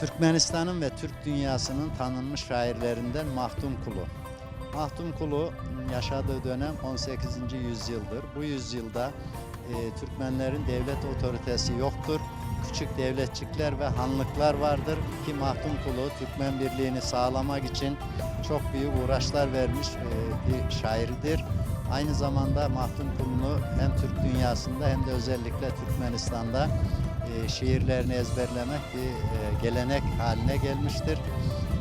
Türkmenistan'ın ve Türk dünyasının tanınmış şairlerinden Mahtumkulu. Mahtumkulu yaşadığı dönem 18. yüzyıldır. Bu yüzyılda e, Türkmenlerin devlet otoritesi yoktur. Küçük devletçikler ve hanlıklar vardır ki Mahtumkulu Türkmen birliğini sağlamak için çok büyük uğraşlar vermiş e, bir şairdir. Aynı zamanda Mahtumkulu'nu hem Türk dünyasında hem de özellikle Türkmenistan'da e, şiirlerini ezberlemek bir e, gelenek haline gelmiştir.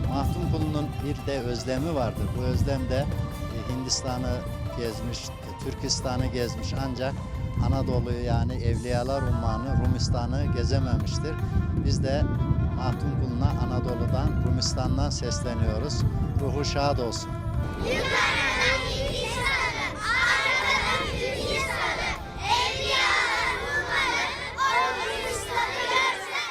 Mahtumkulu'nun bir de özlemi vardır. Bu özlem de Hindistan'ı gezmiş, Türkistan'ı gezmiş ancak Anadolu'yu yani Evliyalar Ummanı, Rumistan'ı gezememiştir. Biz de Mahtumkulu'na Anadolu'dan, Rumistan'dan sesleniyoruz. Ruhu şad olsun. Yukarıdan Hindistan'ı, arkadan Türkistan'ı, Evliyalar Ummanı, o Rumistan'ı görsem.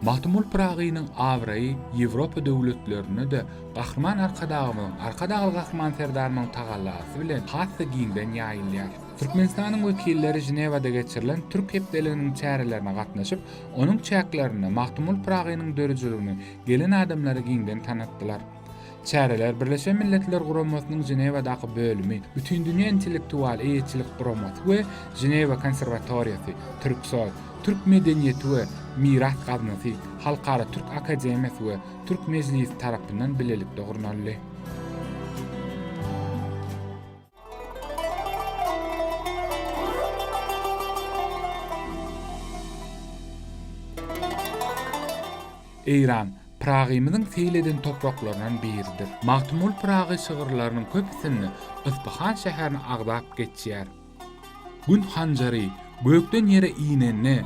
Magtymguly Pyragynyň abraýy Ýewropa döwletlerinde-de Gahryman Arkadagymyzyň, Arkadagly Gahryman Serdarymyzyň tagallasy bilen has-da giňden ýaýylýar. Türkmenistanyň wekilleri Ženewada geçirilen Türk hepdeliginiň çärelerine gatnaşyp, onuň çäklerinde Magtymguly Pyragynyň döredijiligini gelen adamlara giňden tanatdylar. Çäreler Birleşen Milletler Guramasynyň Ženewadaky bölümi, Bütindünýä intellektual eýeçilik guramasy we Ženewa konserwatoriýasy, Türksoý, Türk medeniýeti we miras gaznasy, Halkara Türk akademiýasy we Türk mejlisi tarapyndan bilelikde gurnaldy. Eýran. Pyragymyzyň seýil eden topraklaryndan biridir. Magtymguly Pyragy şygyrlarynyň köpüsinde Yspyhan şäherini agzap geçýär. Gün hanjary gökden ýere inende,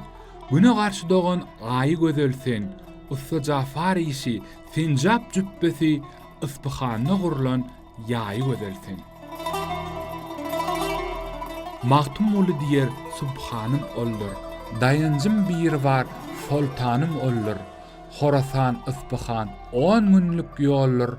Güne garşy dogan Aýy gözel sen, Ussa Jafar işi, senjap jüpbesi, Yspyhanda gurlan ýaýy gözel sen. Magtymguly diýer Subhanym oldur, Daýanjym Biribar soltanym oldur, Horasan Yspyhan on günlük ýoldur,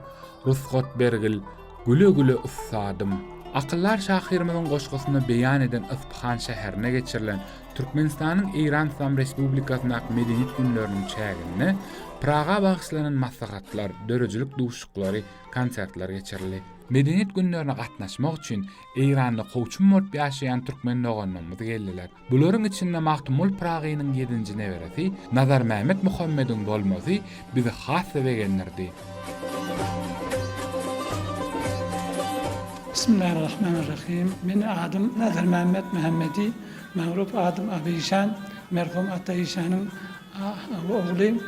Rusgat bergil, güle-güle ussadym. Akyldar şahyrymyzyň goşgusynda beýan eden Yspyhan şäherinde geçirilen Türkmenistanyň Eýran Yslam Respublikasyndaky Medeniýet günleriniň çäginde Praga bagyşlanan maslahatlar, döredijilik duşuşyklary, konsertler geçirildi. Medeniýet günlerine gatnaşmak üçin Eýranda kowçum bolup ýaşaýan türkmen doganlarymyz geldiler. Bularyň içinde Magtymguly Pyragynyň ýedinji neberesi Nazarmämmet Muhammediň bolmasy bizi has-da begendirdi. Bismillahirrahmanirrahim. Meni adym Nazarmämmet Muhammedi, magrup adym Aby işan, merhum Ata işanyň ogly,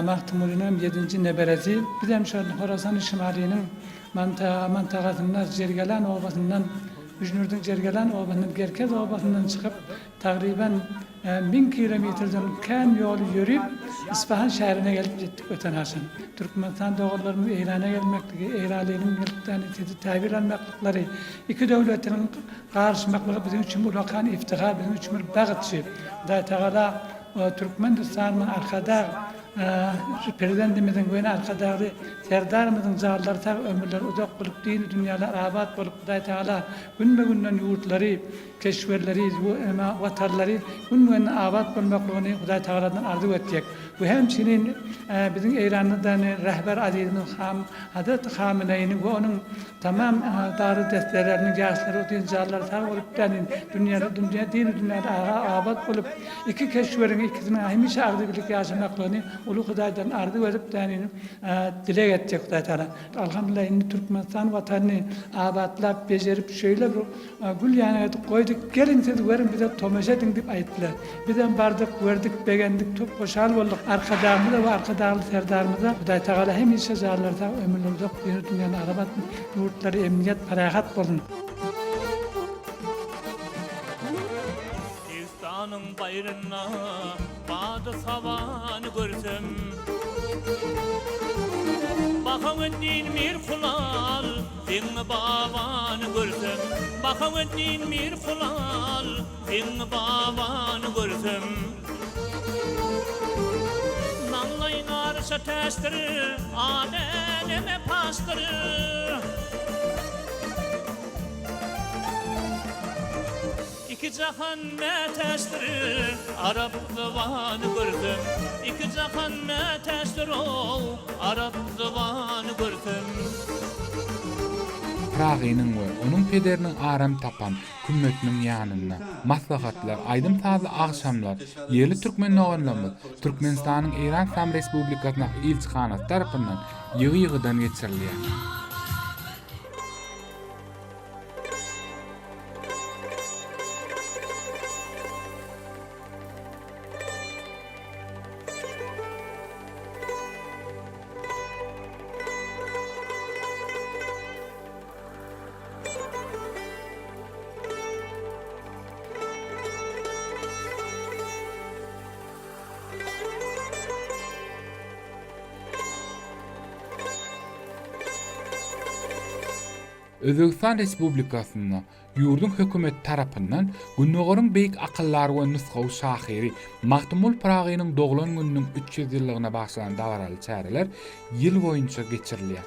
Magtymgulynyň ýedinji neberesi. Bizem şol Horasany Şimalynyň mantagasynda Jergelan obasyndan, Büjnürdiň Jergelan obasyndan, Gerkez obasyndan çykyp, tagryban 1000 kilometrden kän ýoly ýörüp, Isfahan şäherine gelip ýetdik öten agşam. Türkmenistan doganlarymyz Eýrana gelmekligi, Eýralynyň gelip sizi täbir almaklyklary, iki döwletiniň garyşmaklygy biziň üçin ulakan iftihar, biziň üçin bir bagt şu. Hudaýtagala Türkmenistanyň Arkadag Prezidentimiziň we Arkadagly Serdarymyzyň janlary sag, ömürleri uzak bolup, dini dünýäler abat bolup, Hudaýtagala günbe-günden ýurtlary, keşwerleri, watanlary gün-günden abat bolmaklygyny Hudaýtagaladan arzuw etjek. We hemçinin biziň Eýranda-da Rehber Azizimiz Hazreti Hameneýiniň we onuň Tamam dary desseleriniň ýaşlary uzyn janlary sag bolup dänin dünýäde dünýä dini dünýäde aga abat bolup iki keşweriň ikisiniň hemişe agzybirlik ýaşamaklygyny uly hudaýdan arzuw edip dänin dileg etjek hudaý taala Alhamdulillah indi Türkmenistan watanyny abatlap bejerip şeýle bir Gül ýanyna edip goýduk, geliň siz görüň bize tomaşa ediň diýip aýtdylar. Bizem bardyk, gördük, begendik, çok hoşal bolduk. Arkadagymyza we Arkadagly Serdarymyza Hudaýtagala hemişe janlary sag, ömürleri uzak, dini dünýäni arap atsyn, ýurtlary emniýet, parahat bolsun. Degistanyň baýrynda bady-sabany görsem. Bahaweddin Mir Hulal Zeňňi babany görsem. Bahaweddin Mir Hulal Zeňňi babany görsem. Maňlaýyň arşa täçdir, ady äleme paşdyr. Iki jahan mätäçdir, arap zybany görsem, Iki jahan mätäçdir-ow, arap zybany görsem. Pyragynyň we onuň pederiniň aram tapan kümmetiniň ýanynda maslahatlar, aýdym-sazly agşamlar ýerli türkmen doganlarymyz Türkmenistanyň Eýran Yslam Respublikasyndaky ilçihanasy tarapyndan ýygy-ýygydan geçirilýär. Özbegistan Respublikasynda ýurduň hökümeti tarapyndan Gündogaryň beýik akyldary we nusgawy şahyry Magtymguly Pyragynyň doglan gününiň 300 ýyllygyna bagyşlanan dabaraly çäreler ýyl boýunça geçirilýär.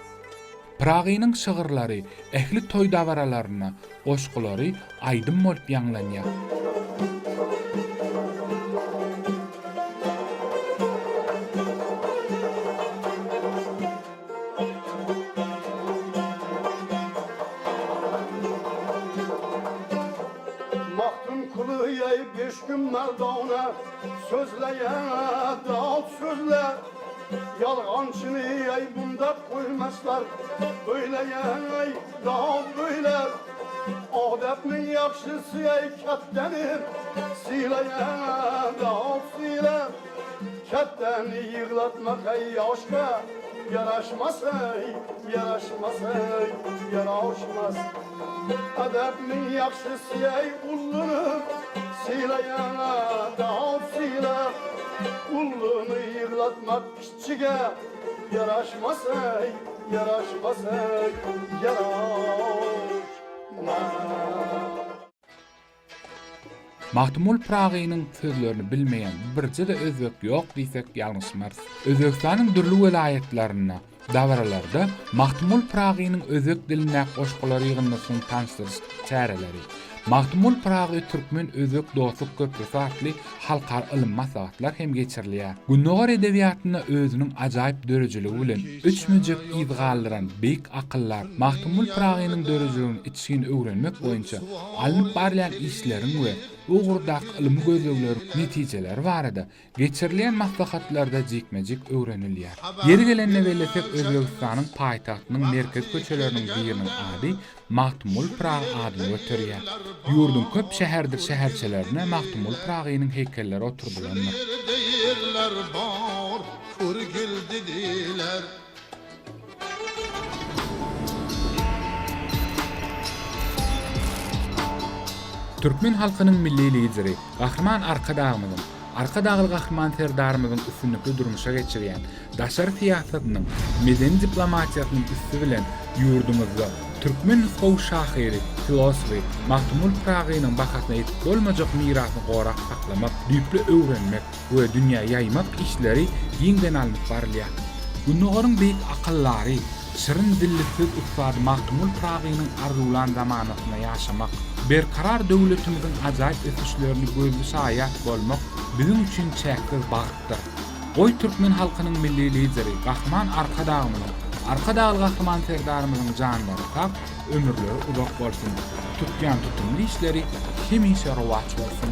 Pyragynyň şygyrlary ähli toý-dabaralarynda, goşgulary aýdym bolup ýaňlanýar. Magtymguly ýaý beş gün merdana, Sözleýä dat sözle. Ýalgançyny ýaý munda goýmaslar, Öýleýäý dat öýle. Adepniň ýagşysy ýaý ketdeni, Sylaýa dat syla. Kattani ýyglatmak eý ýaşka ýaraşmaz eý, ýaraşmaz eý, ýaraşmaz. Edepniň ýagşysy eý ulluny sylaýana dawut syla. Ulluny ýyglatmak kiçige ýaraşmaz eý, ýaraşmaz eý, ýaraşmaz. Magtymguly Pyragynyň sözlerini bilmeýän birje-de özbek ýok diýsek ýalňyşmarys. Özbegistanyň dürli welaýatlarynda dabaralarda Magtymguly Pyragynyň özbek dilindäki goşgular ýygyndysynyň tanyşdyryş çäreleri, Magtymguly Pyragy türkmen-özbek dostluk köprüsi atly halkara ylmy maslahatlar hem geçirilýär. Gündogar edebiýatynda özüniň ajaýyp döredijiligi bilen öçmejek yz galdyran beýik akyldar Magtymguly Pyragynyň döredijiligini içgin öwrenmek boýunça alnyp barylýan işleriň we bu ugurdaky ylmy gözlegleriň netijeleri barada geçirilýän maslahatlarda jikme-jik öwrenilýär. Ýeri gelende bellesek, Özbegistanyň paýtagtynyň merkezi köçeleriniň biriniň ady Magtymguly Pyragy adyny göterýär. Ýurduň köp şäherdir şäherçelerinde Magtymguly Pyragynyň heýkelleri oturdylandyr. Türkmen halkynyň Milli Lideri Gahryman Arkadagymyzyň, Arkadagly Gahryman Serdarymyzyň üstünlikli durmuşa geçirýän daşary syýasatynyň, medeni diplomatiýasynyň üsti bilen ýurdumyzda türkmen nusgawy şahyry, filosofy Magtymguly Pyragynyň bahasyna ýetip bolmajak mirasyny gorap saklamak, düýpli öwrenmek we dünýä ýaýmak işleri giňden alnyp barylýar. Gündogaryň beýik akyldary, şirin dilli söz ussady Magtymguly Pyragynyň arzuwlan zamanasynda ýaşamak, berkarar döwletimiziň ajaýyp ösüşlerini gözli şaýat bolmak biziň üçin çäksiz bagtdyr. Goý, türkmen halkynyň Milli Lideri Gahryman Arkadagymyzyň, Arkadagly Gahryman Serdarymyzyň janlary sag, ömürleri uzak bolsun! Tutýan tutumly işleri hemişe rowaç bolsun!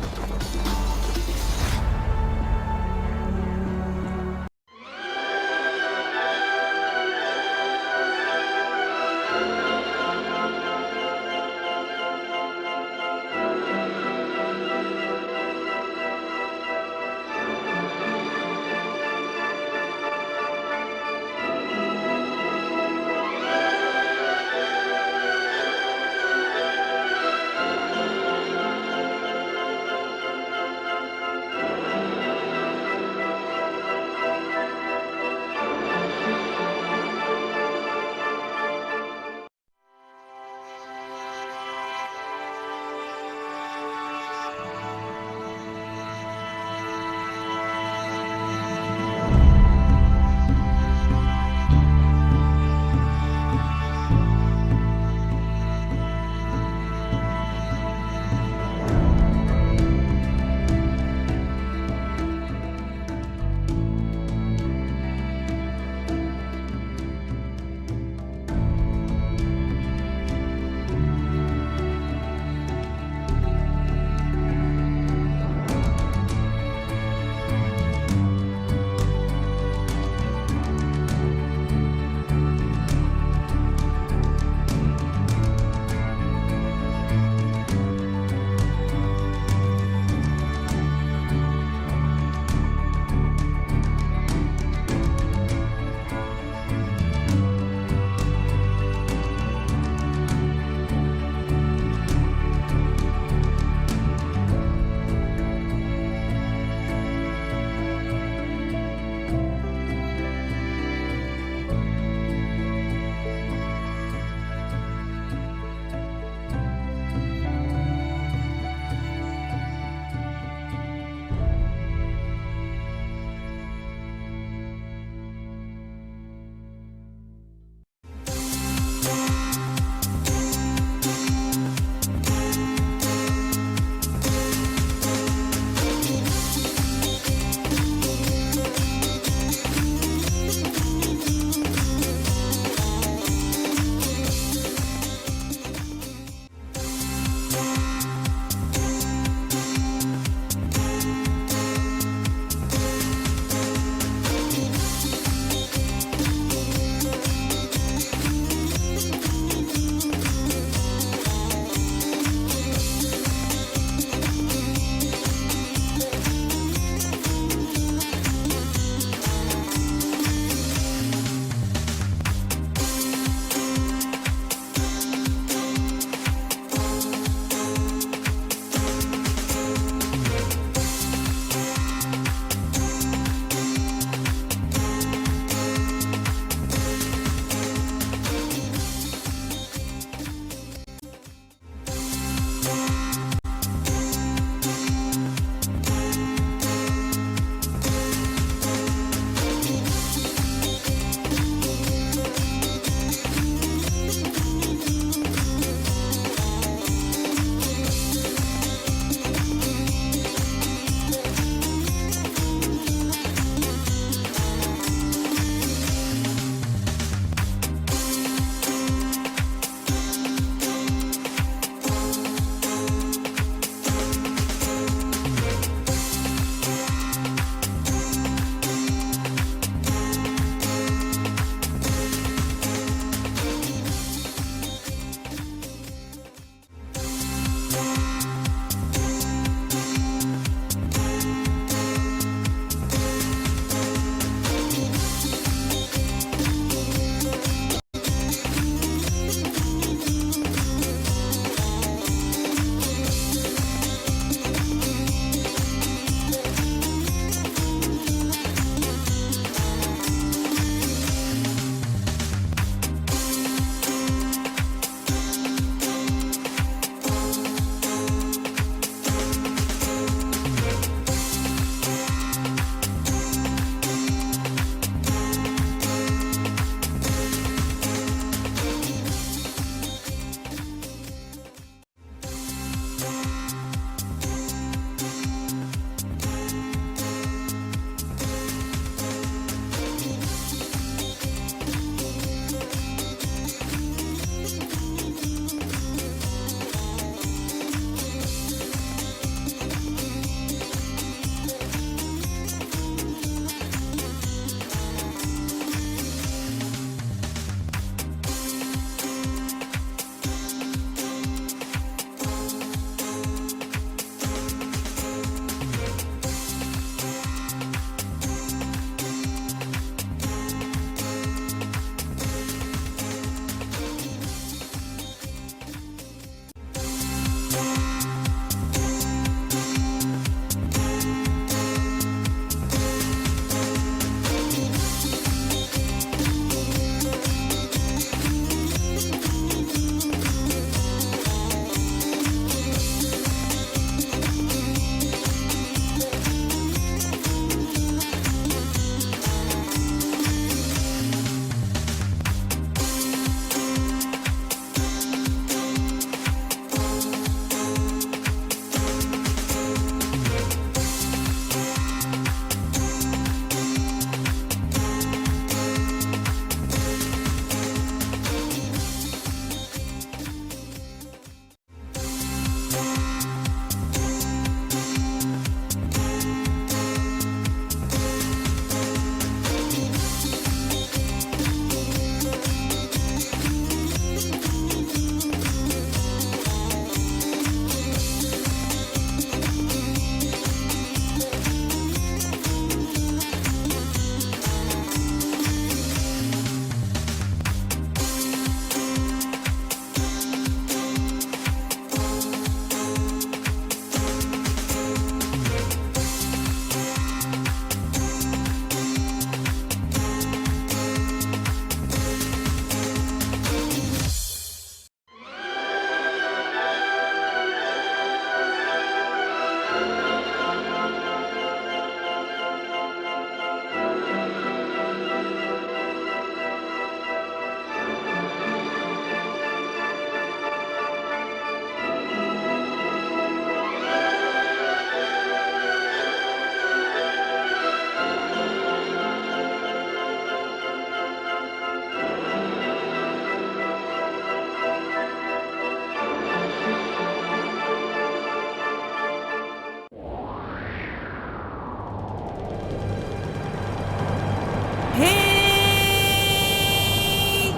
Heý,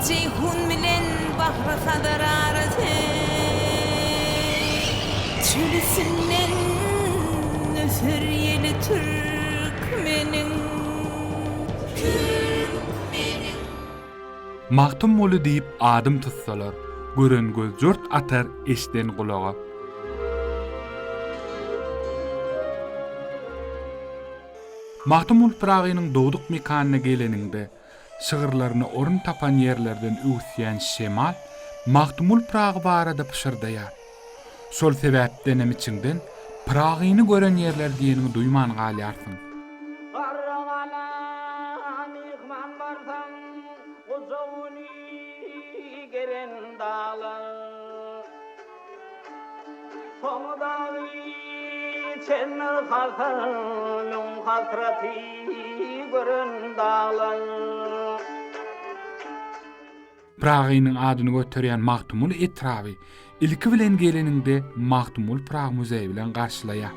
Jeýhun bilen Bahry-Hazar arasy, Çöl üstünden öser ýeli türkmeniň, Türkmeniň. Magtymguly diýip adym tutsalar, Gören göz jort atar, eşden gulaga. Magtymguly Pyragynyň dogduk mekanyna geleniňde, şygyrlaryna orun tapan ýerlerden öwüsýän şemal Magtymguly Pyragy barada pyşyrdaýar. Şol sebäpdenem içiňden Pyragyny gören ýerler diýeniňi duýman galýarsyň. Garrygala myhman barsaň, gujagyny geren daglar. Soň dagy çendir hasarynyň hasraty gören daglar. Pyragynyň adyny göterýän Magtymguly etraby ilki bilen geleniňde Magtymguly Pyragy muzeýi bilen garşylaýar.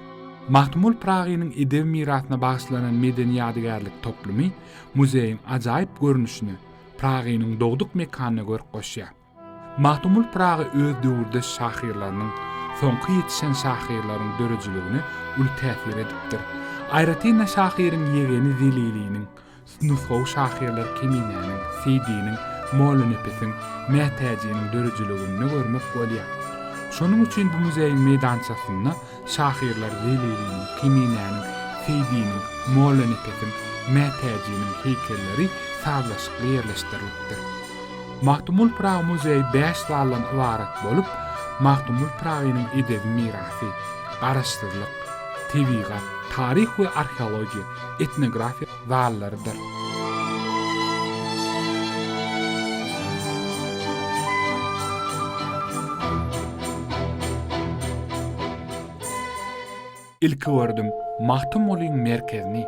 Magtymguly Pyragynyň edebi mirasyna bagyşlanan medeni ýadygärlik toplumy muzeýiň ajaýyp görnüşine, Pyragynyň dogduk mekanyna görk goşýar. Magtymguly Pyragy öz döwürdeş şahyrlarynyň, soňky ýetişen şahyrlaryň döredijiligine uly täsir edipdir. Aýratyn-da şahyryň ýegeni Zeliliniň, Nusgawy şahyrlar Keminäniň, Seýdiniň, Mollanepesiň, Mätäjiniň döredijiliginde görmek bolýar. Şonuň üçin bu muzeýiň meýdançasynda şahyrlar Zeliliniň, Keminäniň, Seýdiniň, Mollanepesiň, Mätäjiniň heýkelleri sazlaşykly ýerleşdirilipdir. Magtymguly Pyragy muzeýi bäş zaldan ybarat bolup, Magtymguly Pyragynyň edebi mirasy, Garaşsyzlyk, tebigat, taryh we arheologiýa, etnografiýa zallarydyr. Ilki gördüm Magtymgulyň merkezini,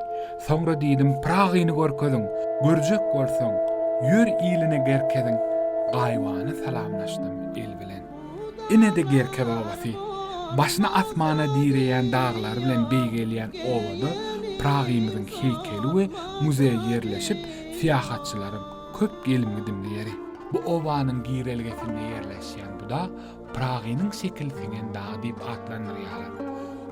Soňra diýdim Pyragyny görkeziň, Görjek bolsaň, ýör iline Gerkeziň, Gaýybana salamlaşdym el bilen. Ine-de Gerkez obasy. Başyny asmana direýän daglary bilen beýgelýän obada Pyragymyzyň heýkeli we muzeýi ýerleşip, syýahatçylaryň köp gelim-gidimli ýeri. Bu obanyň girelgesinde ýerleşýän bu dag Pyragynyň şekili siňen dagy diýip atlandyrýarlar.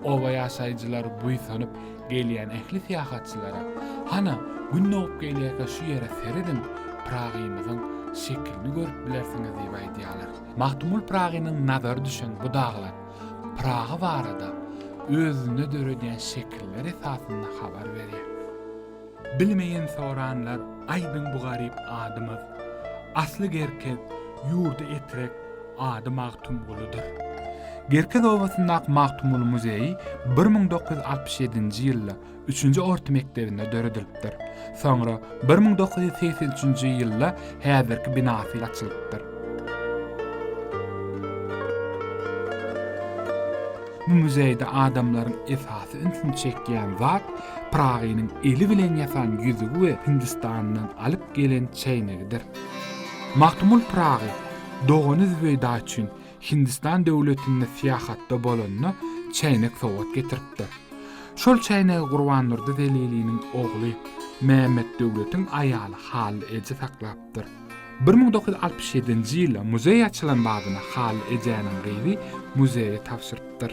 Oba ýaşaýjylary buýsanyp gelýän ähli syýahatçylara, Hana, Gün dogup gelýärkä şu ýere serediň, Pyragymyzyň şekilini görüp bilersiňiz diýip aýdýarlar. Magtymguly Pyragynyň nazary düşen bu daglar Pyragy barada özünde döredýän şekiller esasynda habar berýär. Bilmeýin soranlar aýdyň bu garyp adymyz, Asly Gerkez, ýurdy Etrek, ady Magtymgulydyr. Gerkez obasyndaky Magtymguly muzeýi 1967-nji ýylda üçünji orta mekdebinde döredilipdir. Soňra 1983-nji ýylda häzirki binasy açylypdyr. Bu muzeýde adamlaryň esasy ünsüni çekýän zat Pyragynyň eli bilen ýasan ýüzügi we Hindistandan alyp gelen çäýnegidir. Magtymguly Pyragy dogany Zübeýda üçin Hindistan döwletinde syýahatda bolanda çäýnek sowgat getiripdir. Şol çäýnegi Gurbandurdy Zeliliniň ogly Mämmetdöwletiň aýaly Hally eje saklapdyr. 1967-nji ýylda muzeý açylan badyna Hally ejäniň gyzy muzeýe tabşyrypdyr.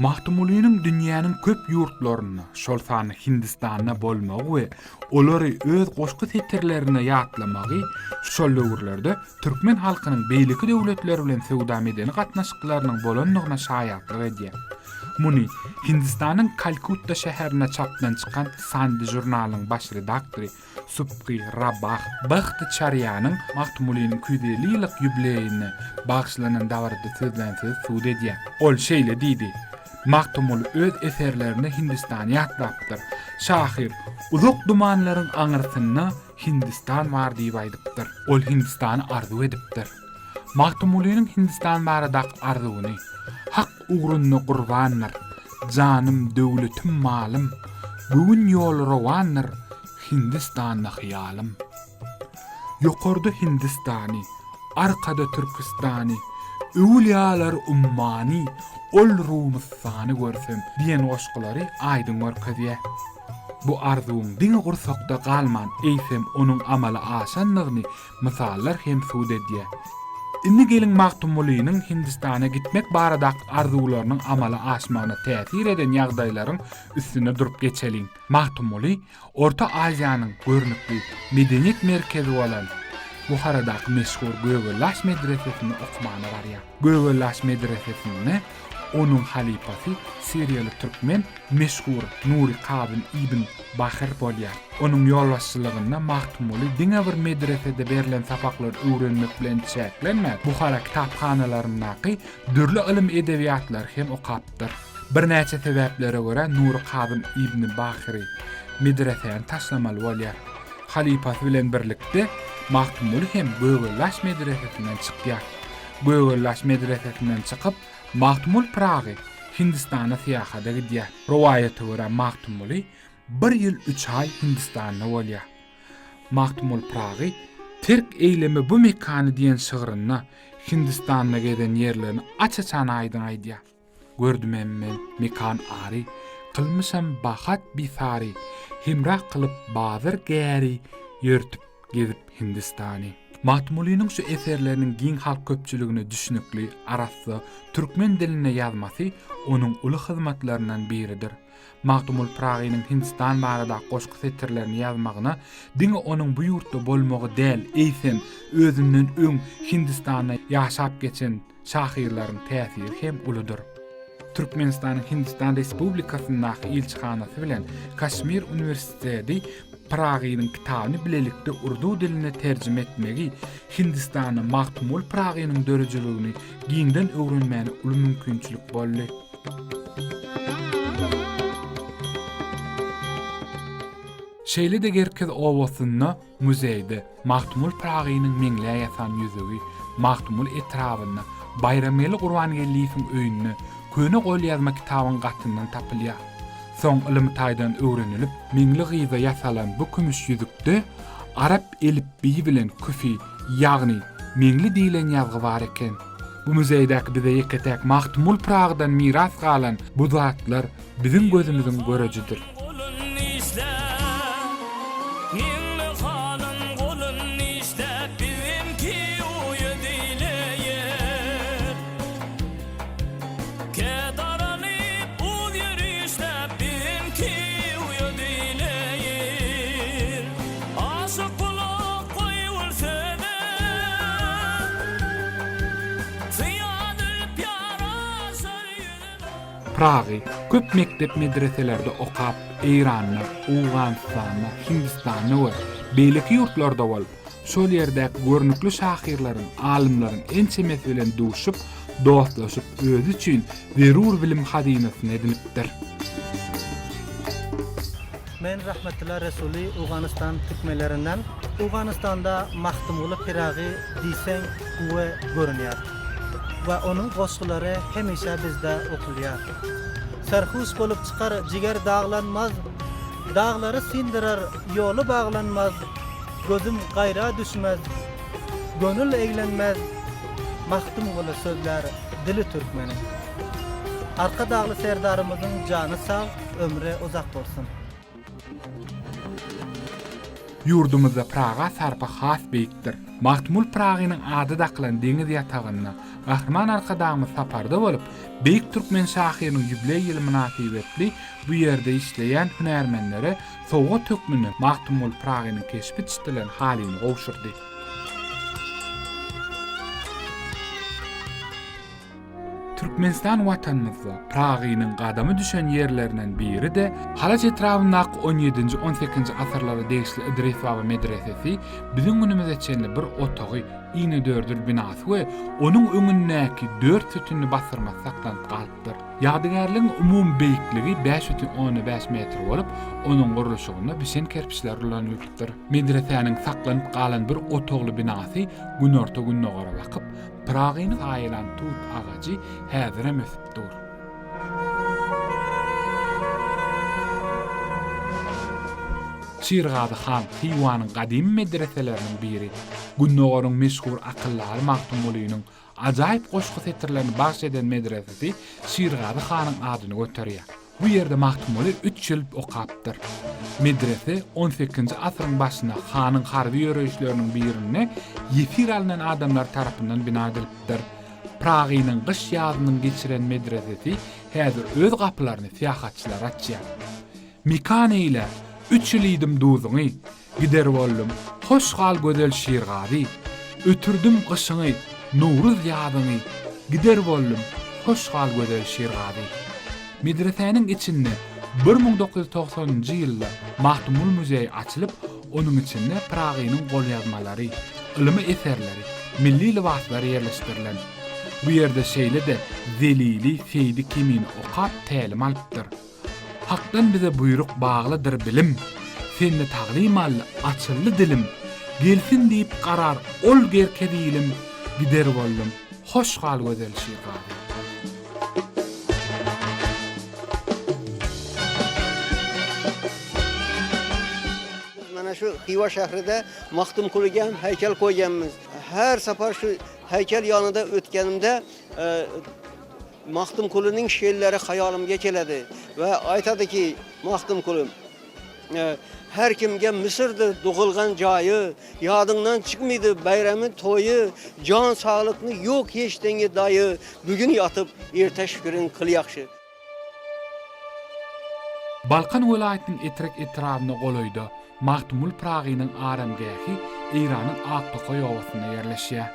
Magtymgulynyň dünýäniň köp ýurtlarynda, şol sanda Hindistanda bolmagy we olary öz goşgy setirlerinde ýatlamagy şol döwürlerde türkmen halkynyň beýleki döwletler bilen söwda-medeni gatnaşyklarynyň bolandygyna şaýatlyk edýär. Muny Hindistanyň Kalkutta şäherinde çapdan çykan Sandi žurnalynyň baş redaktory Subky Rabah Bahtyçarýanyň Magtymgulynyň 250 ýyllyk ýubileýine bagyşlanan dabarada sözlän sözi subut edýär. Ol şeýle diýdi, Magtymguly öz eserlerinde Hindistany ýatlapdyr. Şahyr, Uzak dumanlaryň aňyrsynda Hindistan bar diýip aýdypdyr. Ol Hindistany arzuw edipdir. Magtymgulynyň Hindistan baradaky arzuwyny, Hak ugrunda gurbandyr, Janym, döwletim, malym, Göwün ýoly rowandyr, Hindistanda hyýalym. Ýokarda Hindistany, Arkada Türküstany, Öwülýalar ummany, Ol Rumystany görsem diýen goşgulary aýdyň görkezýär. Bu arzuwyň diňe gursakda galman, eýsem, onuň amala aşandygyny mysallar hem subut edýär. Indi geliň Magtymgulynyň Hindistana gitmek baradaky arzuwlarynyň amala aşmagyna täsir eden ýagdaýlaryň üstünde durup geçeliň. Magtymguly Orta Aziýanyň görnükli medeniýet merkezi bolan Buharadaky meşhur Gögellaş medresesinde okumana barýar. Gögellaş medresesinde. Onuň halypasy siriýaly türkmen meşhur Nury Kazym ibn Bahyr bolýar. Onuň ýolbaşçylygynda Magtymguly diňe bir medresede berlen sapaklary öwrenmek bilen çäklenmän, Buhara kitaphanalaryndaky dürli ylym edebiýatlary hem okapdyr. Birnäçe sebäplere görä Nury Kazym ibn Bahyry medresäni taşlamaly bolýar. Halypasy bilen birlikde Magtymguly hem Gögellaş medresesinden çykýar. Gögellaş medresesinden çykyp, Magtymguly Pyragy Hindistana syýahada gidýär. Rowaýata görä Magtymguly bir ýyl üç aý Hindistanda bolýar. Magtymguly Pyragy Terk eýleme bu mekany diýen şygrynda Hindistanda gezen ýerlerini aç-açan aýdyň aýdýar. Gördümem men mekan ary, Kylmyşam bahat bisary, Hemra kylyp bazyr gäri, Ýörtüp gezip Hindistany. Magtymgulynyň şu eserleriniň giň halk köpçüligine düşnükli, arassa türkmen dilinde ýazmasy onuň uly hyzmatlaryndan biridir. Magtymguly Pyragynyň Hindistan baradaky goşgy setirlerini ýazmagyna diňe onuň bu ýurtda bolmagy däl, eýsem, özünden öň Hindistanda ýaşap geçen şahyrlaryň täsiri hem uludyr. Türkmenistanyň Hindistan Respublikasyndaky ilçihanasy bilen Kaşmir uniwersiteti Pyragynyň kitabyny bilelikde urdu diline terjime etmegi Hindistanda Magtymguly Pyragynyň döredijiligini giňden öwrenmäne uly mümkinçilik boldy. Şeýle-de Gerkez obasynda muzeýde Magtymguly Pyragynyň meňlä ýasan ýüzügi, Magtymguly etrabynda Baýramgeldi Gurbangeldiýewiň öýünde köne golýazma kitabyň gatyndan tapylýar. Soň ylmy taýdan öwrenilip, Meňli gyza ýasalan bu kümüş ýüzükde arap elipbiýi bilen küfi, ýagny Meňli diýlen ýazgy bar eken. Bu muzeýdäki bize ýeke-täk Magtymguly Pyragydan miras galan bu zatlar biziň gözümiziň görejidir. Pyragy köp mekdep-medreselerde okap, Eýranda, Owganystanda, Hindistanda we beýleki ýurtlarda bolup, şol ýerdäki görnükli şahyrlaryň, alymlaryň ençemesi bilen duşup, dostlaşyp, özi üçin zerur bilim hazynasyny edinipdir. Men Rahmetulla Resuli Owganystan türkmenlerinden. Owganystanda Magtymguly Pyragy diýseň gowy görünýär we onuň goşgulary hemişe bizde okulýar. Serhuş bolup çykar jiger daglanmaz, Daglary syndyrar ýoly baglanmaz, Gözüm gaýra düşmez, gönül eglenmez, Magtymguly sözlär dili türkmeniň. Arkadagly Serdarymyzyň jany sag, ömri uzak bolsun! Ýurdumyzda Praga sarpa has beýikdir. Magtymguly Pyragynyň ady dakylan deňiz ýatagynda Gahryman Arkadagymyz saparda bolup, beýik türkmen şahyrynyň ýubileý ýyly mynasybetli bu ýerde işleýän hünärmenlere sowgat hökmünde Magtymguly Pyragynyň keşbi çitilen halyny gowşurdy. Türkmenistan Watanymyzda Pyragynyň gadamy düşen ýerlerinden biri-de Halaç etrabyndaky on ýedinji, on sekizinji asyrlara degişli Idris baba medresesi biziň günümize çenli bir otagy, inedördül binasy we onuň öňündäki dört sütünli bassyrmasy saklanyp galypdyr. Ýadygärligiň umumy beýikligi 5,5 metr bolup, onuň gurluşygynda bişen kerpiçler ulanylypdyr. Medresäniň saklanyp galan bir otagly binasy günorta-gündogara bakyp, Pyragyny saýalan tut agajy häzirem ösüp dur. Şirgazy han Hywanyň gadymy medreseleriniň biri, Gündogaryň meşhur akyldary Magtymgulynyň ajaýyp goşgy setirlerini bagş eden medresesi Şirgazy hanyň adyny göterýär. Bu ýerde Magtymguly üç ýyl okapdyr. Medrese on sekizinji asyryň başynda hanyň harby ýöreýişleriniň birinde ýesir alnan adamlar tarapyndan bina edilipdir. Pyragynyň gyş-ýazynyň geçiren medresesi häzir öz gapylaryny syýahatçylara açýar. Mekan eýläp, üç ýyl iýdim duzuňy, Gider boldum, hoş gal gözel Şirgazy. Ötürdim gyşyňy, nowruz ýazyňy, Gider boldum, Hoş gal gözel Şirgazy. Medresäniň içinde 1990-njy ýylda Magtymguly muzeýi açylyp, onuň içinde Pyragynyň golýazmalary, ylmy eserleri, milli lybaslary ýerleşdirilen. Bu ýerde şeýle-de Zelili, Seýdi Kemini okap tälim alypdyr. Hakdan bize buýruk baglydyr bilim, Sende taglym aldy, açyldy dilim, Gelsin diýip garar ol gerkez ilim, Gider boldum, hoş gal gözel Şirgazy. Biz mana şu Hywa şähride Magtymgulyga hem heýkel goýganmyz. Her sapar şu heýkel ýanynda ötgenimde Magtymgulynyň şeýlleri haýalymga keledi we aýtady ki, Magtymguly, Her kimge Müsürdir dugulgan jaýy, Ýadyňdan çykmydy baýramy, toýy, Jan saglykny ýok hiç deňi daýy, Bugün ýatyp, erte şükürin kyl ýagşy. Balkan welaýatynyň Etrek etrabyna golaýda Magtymguly Pyragynyň aramgähi Eýranyň Aktokaý obasynda ýerleşýär.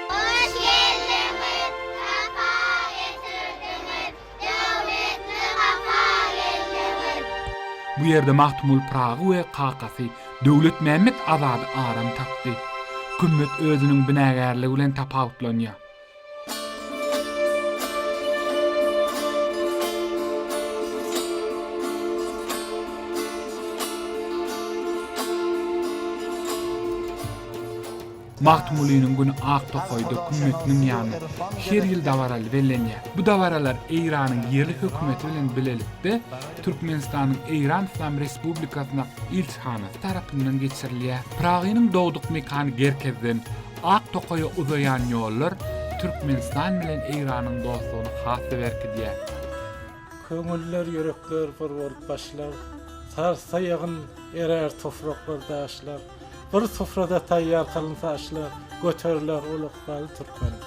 Hoş geldiňiz, sapa getirdiňiz, döwletli gapa geldiňiz. Bu ýerde Magtymguly Pyragy we kakasy Döwletmämmet Azady aram tapdy. Kümmet özüniň binagärligi bilen tapawutlanýar. Magtymgulynyň güni ak tokaýda kümmetiniň ýanynda her ýyl dabaraly bellenýär. Bu dabaralar Eýranyň ýerli hökümeti bilen bilelikde Türkmenistanyň Eýran Yslam Respublikasyndaky ilçihanasy tarapyndan geçirilýär. Pyragynyň dogduk mekany Gerkezden Ak tokaýa uzaýan ýollar Türkmenistan bilen Eýranyň dostlugyny has-da berkidýär. Köňüller, ýürekler bir bolup başlar, Sarsa ýagyn, erär topraklar, daşlar. Bir sufrada taýýar kylynsa aşlar, Göteriler ol ykbaly türkmeniň.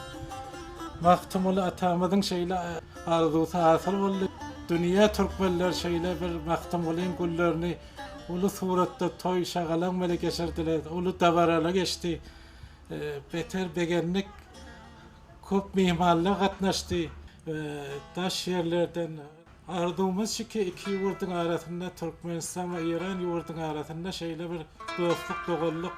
Magtymguly atamyzyň şeýle arzuwsy hasyl boldy. Dünýä türkmenleri şeýle bir Magtymgulyň günlerini Uly suratda toý şagalaň bile geçirdiler. Uly dabaraly geçdi. Beter begendik. Köp myhmanlar gatnaşdy. Daş ýerlerden. Arzuwymyz şuki iki ýurduň arasynda Türkmenistan we Eýran ýurduň arasynda şeýle bir dostluk doganlyk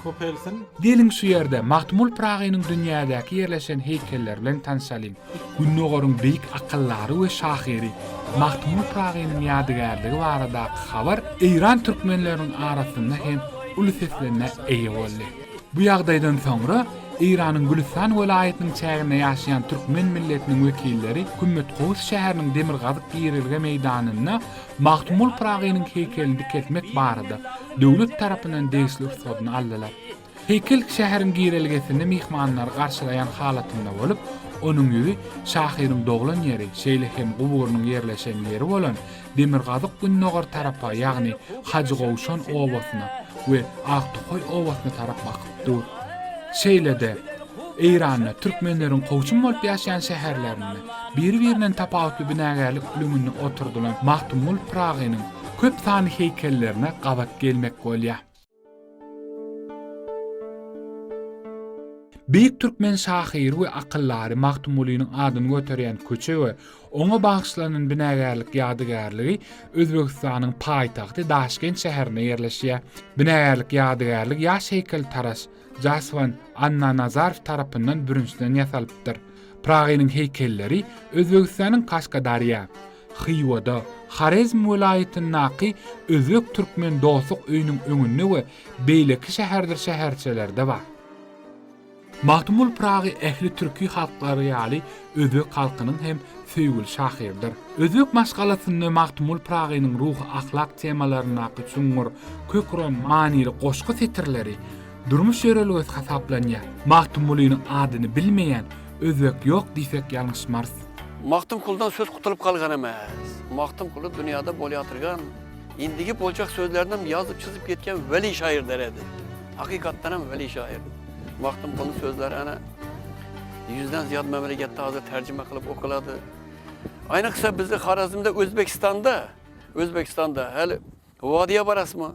köpelsin. Geliň şu ýerde Magtymguly Pyragynyň dünýädäki ýerleşen heýkelleri bilen tanşalyň. Gündogaryň beýik akyldary we şahyry Magtymguly Pyragynyň ýadygärligi baradaky habar Eýran türkmenleriniň arasynda hem uly seslenmä eýe boldy. Bu ýagdaýdan soňra Eýranyň Gülüstan welaýatynyň çäginde ýaşaýan türkmen milletiniň wekilleri Kümmetkowus şäheriniň demirgazyk girelge meýdanynda Magtymguly Pyragynyň heýkelini dikeltmek barada döwlet tarapyndan degişli rusgadyny aldylar. Heýkel şäheriň girelgesinde myhmanlary garşylaýan halatynda bolup, onuň ýüzi şahyryň doglan ýeri, şeýle hem guburynyň ýerleşen ýeri bolan demirgazyk-gündogar tarapa, ýagny Hajygowşan obasyna we Aktokaý obasyna tarap bakyp dur. Şeýle-de, Eýranda türkmenleriň kowçum bolup ýaşaýan şäherlerinde biri-birinden tapawutly binagärlik ülňünde oturdylan Magtymguly Pyragynyň köp sanly heýkellerine gabat gelmek bolýar. Beýik türkmen şahyry we akyldary Magtymgulynyň adyny göterýän köçe we oňa bagyşlanan binagärlik ýadygärligi Özbegistanyň paýtagty Daşkent şäherinde ýerleşýär. Binagärlik ýadygärlik ýaş heýkeltaraş Jaswan Annanazarow tarapyndan bürünçden ýasalypdyr. Pyragynyň heýkelleri Özbegistanyň Kaşkadarýa, Hywada, Horezm welaýatyndaky Özbek-türkmen dostluk öýüniň öňünde we beýleki şäherdir şäherçelerde bar. Magtymguly Pyragy ähli türki halklary ýaly özbek halkynyň hem söýgüli şahyrydyr. Özbek maşgalasynda Magtymguly Pyragynyň ruhy-ahlak temalaryndaky çuňňur, kök uran manyly goşgy setirleri durmuş ýörelgesi hasaplanýar. Magtymgulynyň adyny bilmeýän özbek ýok diýsek ýalňyşmarys. Magtymkulydan söz gutulyp galgan emes. Magtymkuly dünýäde bolýatyrgan, indigi boljak sözlerinem ýazyp-çyzyp gitgen weli şaýyr deredi. Hakykatdanam weli şaýyr. Magtymkulynyň sözleri ana ýüzden zyýat memleketde hazir terjime kylyp okalady. Aýnyksa bizde Harazmda, Özbekistanda, Özbekistanda häli Wadiýa barasmy?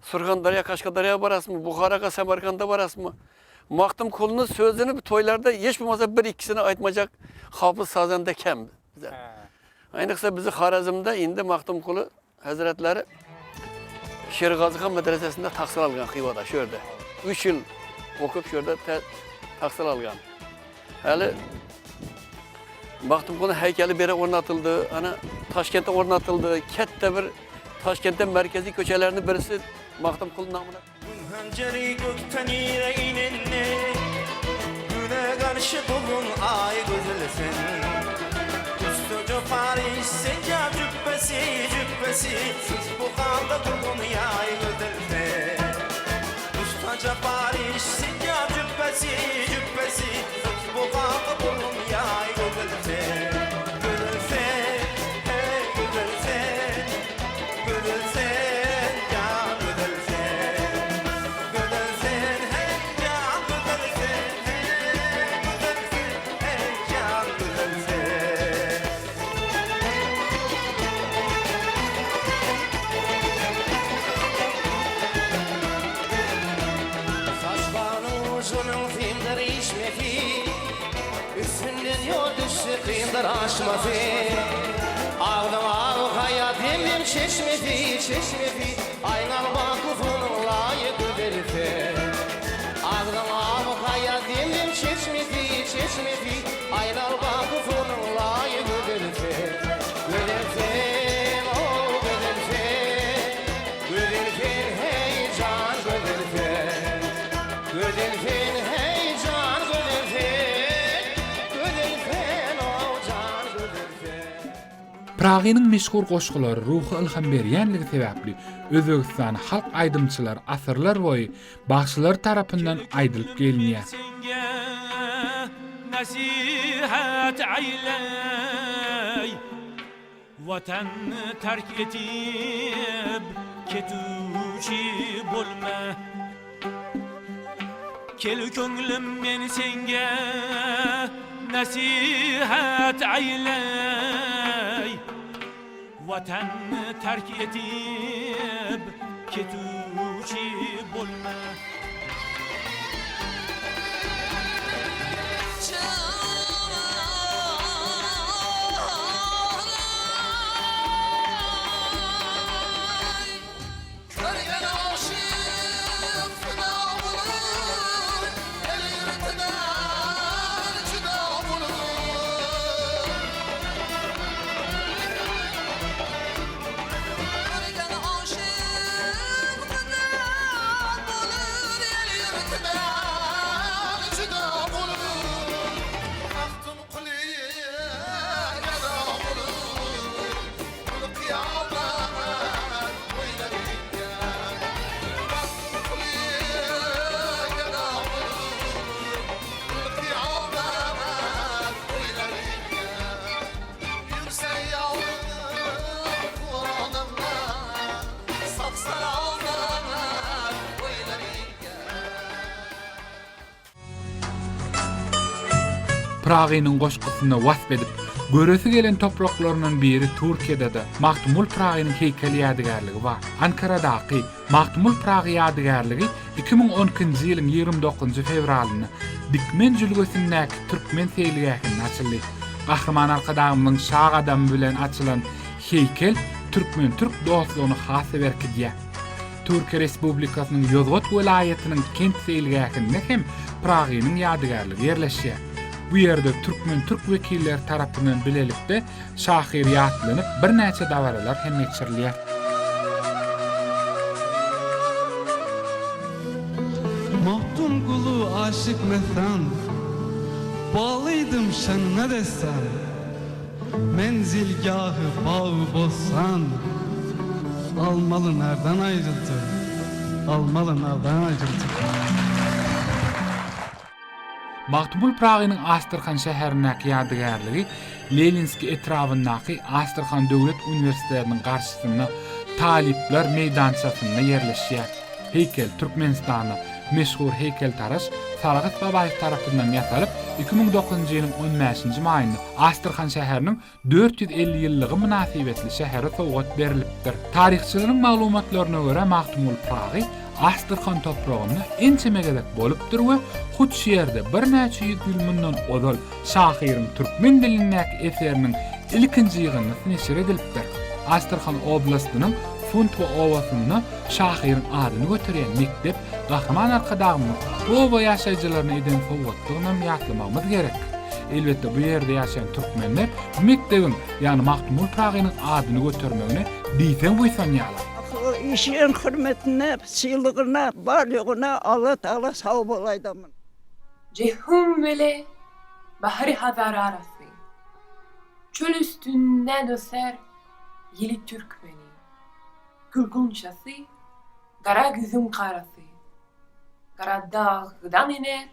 Surhandarýa, Kaşgadarýa barasmy, Buharaga, Samarkanda barasmy? Magtymkulyny sözüni toýlarda hiç bolmasa bir-ikisini aýtmajak hafyz sazanda kem bize. Aýnyksa bizi Horezmde indi Magtymkuly hezretleri Şirgazy han medresesinde tahsyl algan Hywada, şu ýerde. Üç ýyl okyp şu ýerde tahsyl algan. Häli Magtymguly heýkeli bere ornatyldy, ana Taşkentde ornatyldy. Ketde bir Taşkentde merkezi köçeleriniň birisi Magtymguly namyna. Gün hanjary gökden ýere inende, Güne garşy dolun aý gözel sen. Usta jopary senjap jüpbesi, jüpbesi, Siz bu halda durgun ýaý gözel sen. Usta jopary senjap jüpbesi, jüpbesi, Siz bu halda durgun ýaý gözel sen. Gözel sen, hey gözel sen. Gözel sen, jan gözel sen. Gözel sen, hey jan gözel sen, hey gözel sen, hey jan gözel sen. Saçlaryň ujunyň syndyr işmesi, Üstünden ýol düşse kyndyr aşmasy. Agzyň agy haýa demem çeşmesi, çeşmesi, Aýňal Bakusynyň laýy gözel sen. Agzyň agy haýa demem çeşmesi, çeşmesi, Aýnal Bakusynyň laýy gözel sen. Gözel sen, o gözel sen, Gözel sen, heý jan gözel sen. Gözel sen, heý jan gözel sen, Gözel sen, o jan gözel sen. Pyragynyň meşhur goşgulary ruhy ylham berýänligi sebäpli Özbegistanda halk aýdymçylary asyrlar boýy bagşylar tarapyndan aýdylyp gelinýär. Nesihat eýleý. Watanny terk edip ketüwçi bolma. Kel köňlüm men senge nesihat eýleý. Watanny terk edip ketüwçi bolma. Pyragynyň goşgusynda wasp edip, göresi gelen topraklaryndan biri Türkiýede-de Magtymguly Pyragynyň heýkel ýadygärligi bar. Ankaradaky Magtymguly Pyragy ýadygärligi 2012-nji ýylyň 29 fewralynda Dikmen jülgesindäki türkmen seýilgähinde açyldy. Gahryman Arkadagymyzyň şa gadamy bilen açylan heýkel türkmen-türk dostlugyny has-da berkidýär. Türkiýe Respublikasynyň Ýozgat welaýatynyň kent seýilgähinde hem Pyragynyň ýadygärligi ýerleşýär. Bu ýerde türkmen-türk wekilleri tarapyndan bilelikde şahyr ýatlanyp birnäçe dabaralar hem geçirilýär. Magtymguly aşyk messan, Baglydym şanyna dessan. Menzilgähi bagy-bossan, Almaly nardan aýryldy, Almaly nardan aýryldy. Magtymguly Pyragynyň Astrahan şäherindäki ýadygärligi Leninskiý etrabyndaky Astrahan döwlet uniwersitetiniň garşysynda Talyplar meýdançasynda ýerleşýär. Heýkel Türkmenistanda. meşhur heýkeltaraş Sargyt Babaýew tarapyndan ýasalyp, 2009-njy ýylyň on bäşinji maýynda Astrahan şäheriniň 450 ýyllygy mynasybetli şähere sowgat berlipdir. Taryhçylaryň maglumatlaryna görä, Magtymguly Pyragy Astrahan topragynda ençeme gezek bolupdyr we hut şu ýerde birnäçe ýüz ýyl mundan ozal şahyryň türkmen dilindäki eseriniň ilkinji ýygyndysy neşir edilipdir. Astrahan oblastynyň Funtwa obasynda şahyryň adyny göterýän mekdep Gahryman Arkadagymyzyň bu oba ýaşaýjylaryna eden sowgatlygynam ýatlamagymyz gerek. Elbetde, bu ýerde ýaşaýan türkmenler bu mekdebiň, ýagny Magtymguly Pyragynyň adyny götermegine diýseň buýsanýarlar. Işiň hürmetine, sylagyna, bar-ýoguna Allatagala sag bol aýdamyn. Jeýhun bile Bahry Hazar arasy, Çöl üstünden öser ýeli türkmeni. Gül gunçasy, gara güzüň garasy, Gara dagdan iner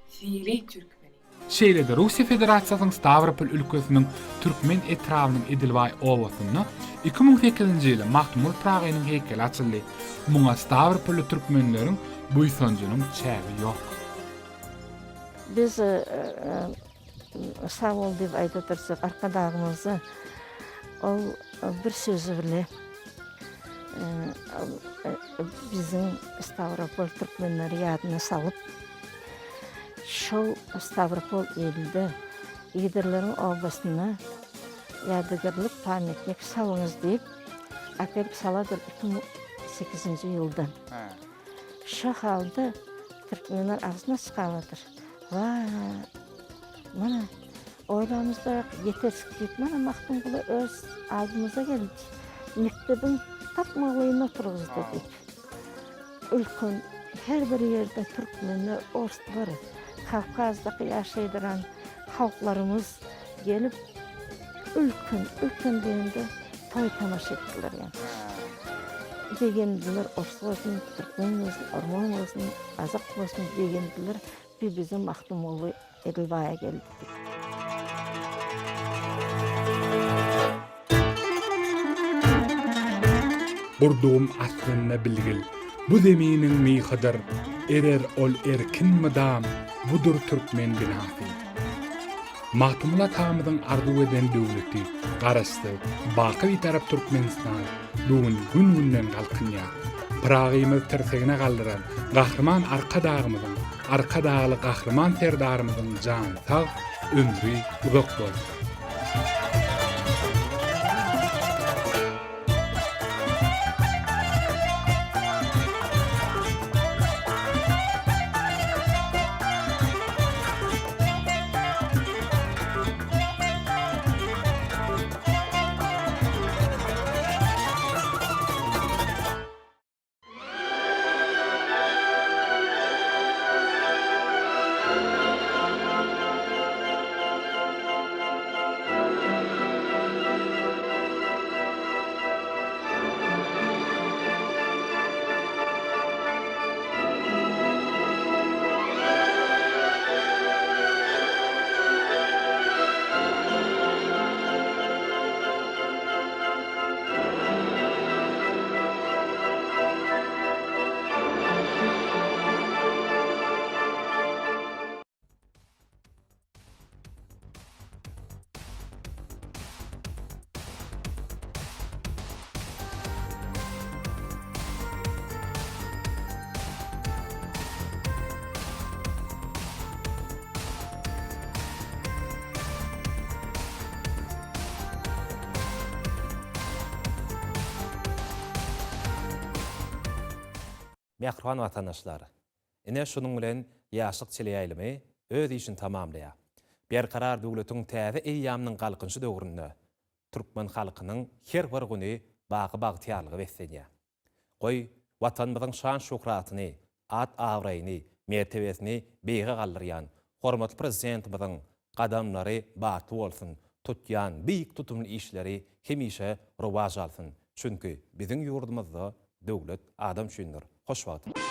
sili türkmeni. Şeýle-de Russiýa Federasiýasynyň Stawropol ülkesiniň Türkmen etrabynyň Edilbaý obasynda 2008-nji ýylda Magtymguly Pyragynyň heýkeli açyldy. Muňa stawropolly türkmenleriň buýsanjynyň çägi ýok. Biz sag bol diýip aýda durjak Arkadagymyza ol bir sözi bile biziň Stawropol türkmenleri ýadyna salyp şol Stawropol ilde Igdirleriň obasynda ýadygärlik pamýatnik salyňyz diýip äkelip saladyr 2008-nji ýylda. Şo halda türkmenler agzyna çykabadyr. Waý, mana, oýlamyzda ýetersik diýip, mana Magtymguly öz aldymyza geldi. Mekdebiň tak maňlaýynda oturgyzdy diýip. Ülken her bir ýerde türkmenler, orslar, Kawkazdaky ýaşaýdyran halklarymyz gelip, ülken, ülken diýende toý-tomaşa etdiler ýa. Begendiler, ors bolsun, türkmen bolsun, orman bolsun, gazak bolsun begendiler, bi biziň Magtymguly Edilbaýa geldi diýip. Gurdugym aslynda bilgil, bu zeminiň myhydyr, Erer ol erkin mydam, budur türkmen binasy. Magtymguly atamyzyň arzuw eden döwleti, Garaşsyz, baky Bitarap Türkmenistan bu gün gün-günden galkynýar. Pyragymyzy tirsegine galdyran Gahryman Arkadagymyzyň, Arkadagly Gahryman Serdarymyzyň jany sag, ömri uzak bolsun! Mähriban watandaşlar! Ine, şunuň bilen Ýaşlyk teleýaýlymy öz işini tamamlaýar. Berkarar döwletiň täze eýýamynyň Galkynyşy döwründe türkmen halkynyň her bir güni baky bagtyýarlyga beslenýär. Goý, Watanymyzyň şan-şöhratyny, at-abraýyny, mertebesini beýige galdyrýan hormatly Prezidentimiziň gadamlary batly bolsun, tutýan beýik tutumly işleri hemişe rowaç alsyn! Çünki biziň ýurdumyzda döwlet adam üçindir. Hoş wagt!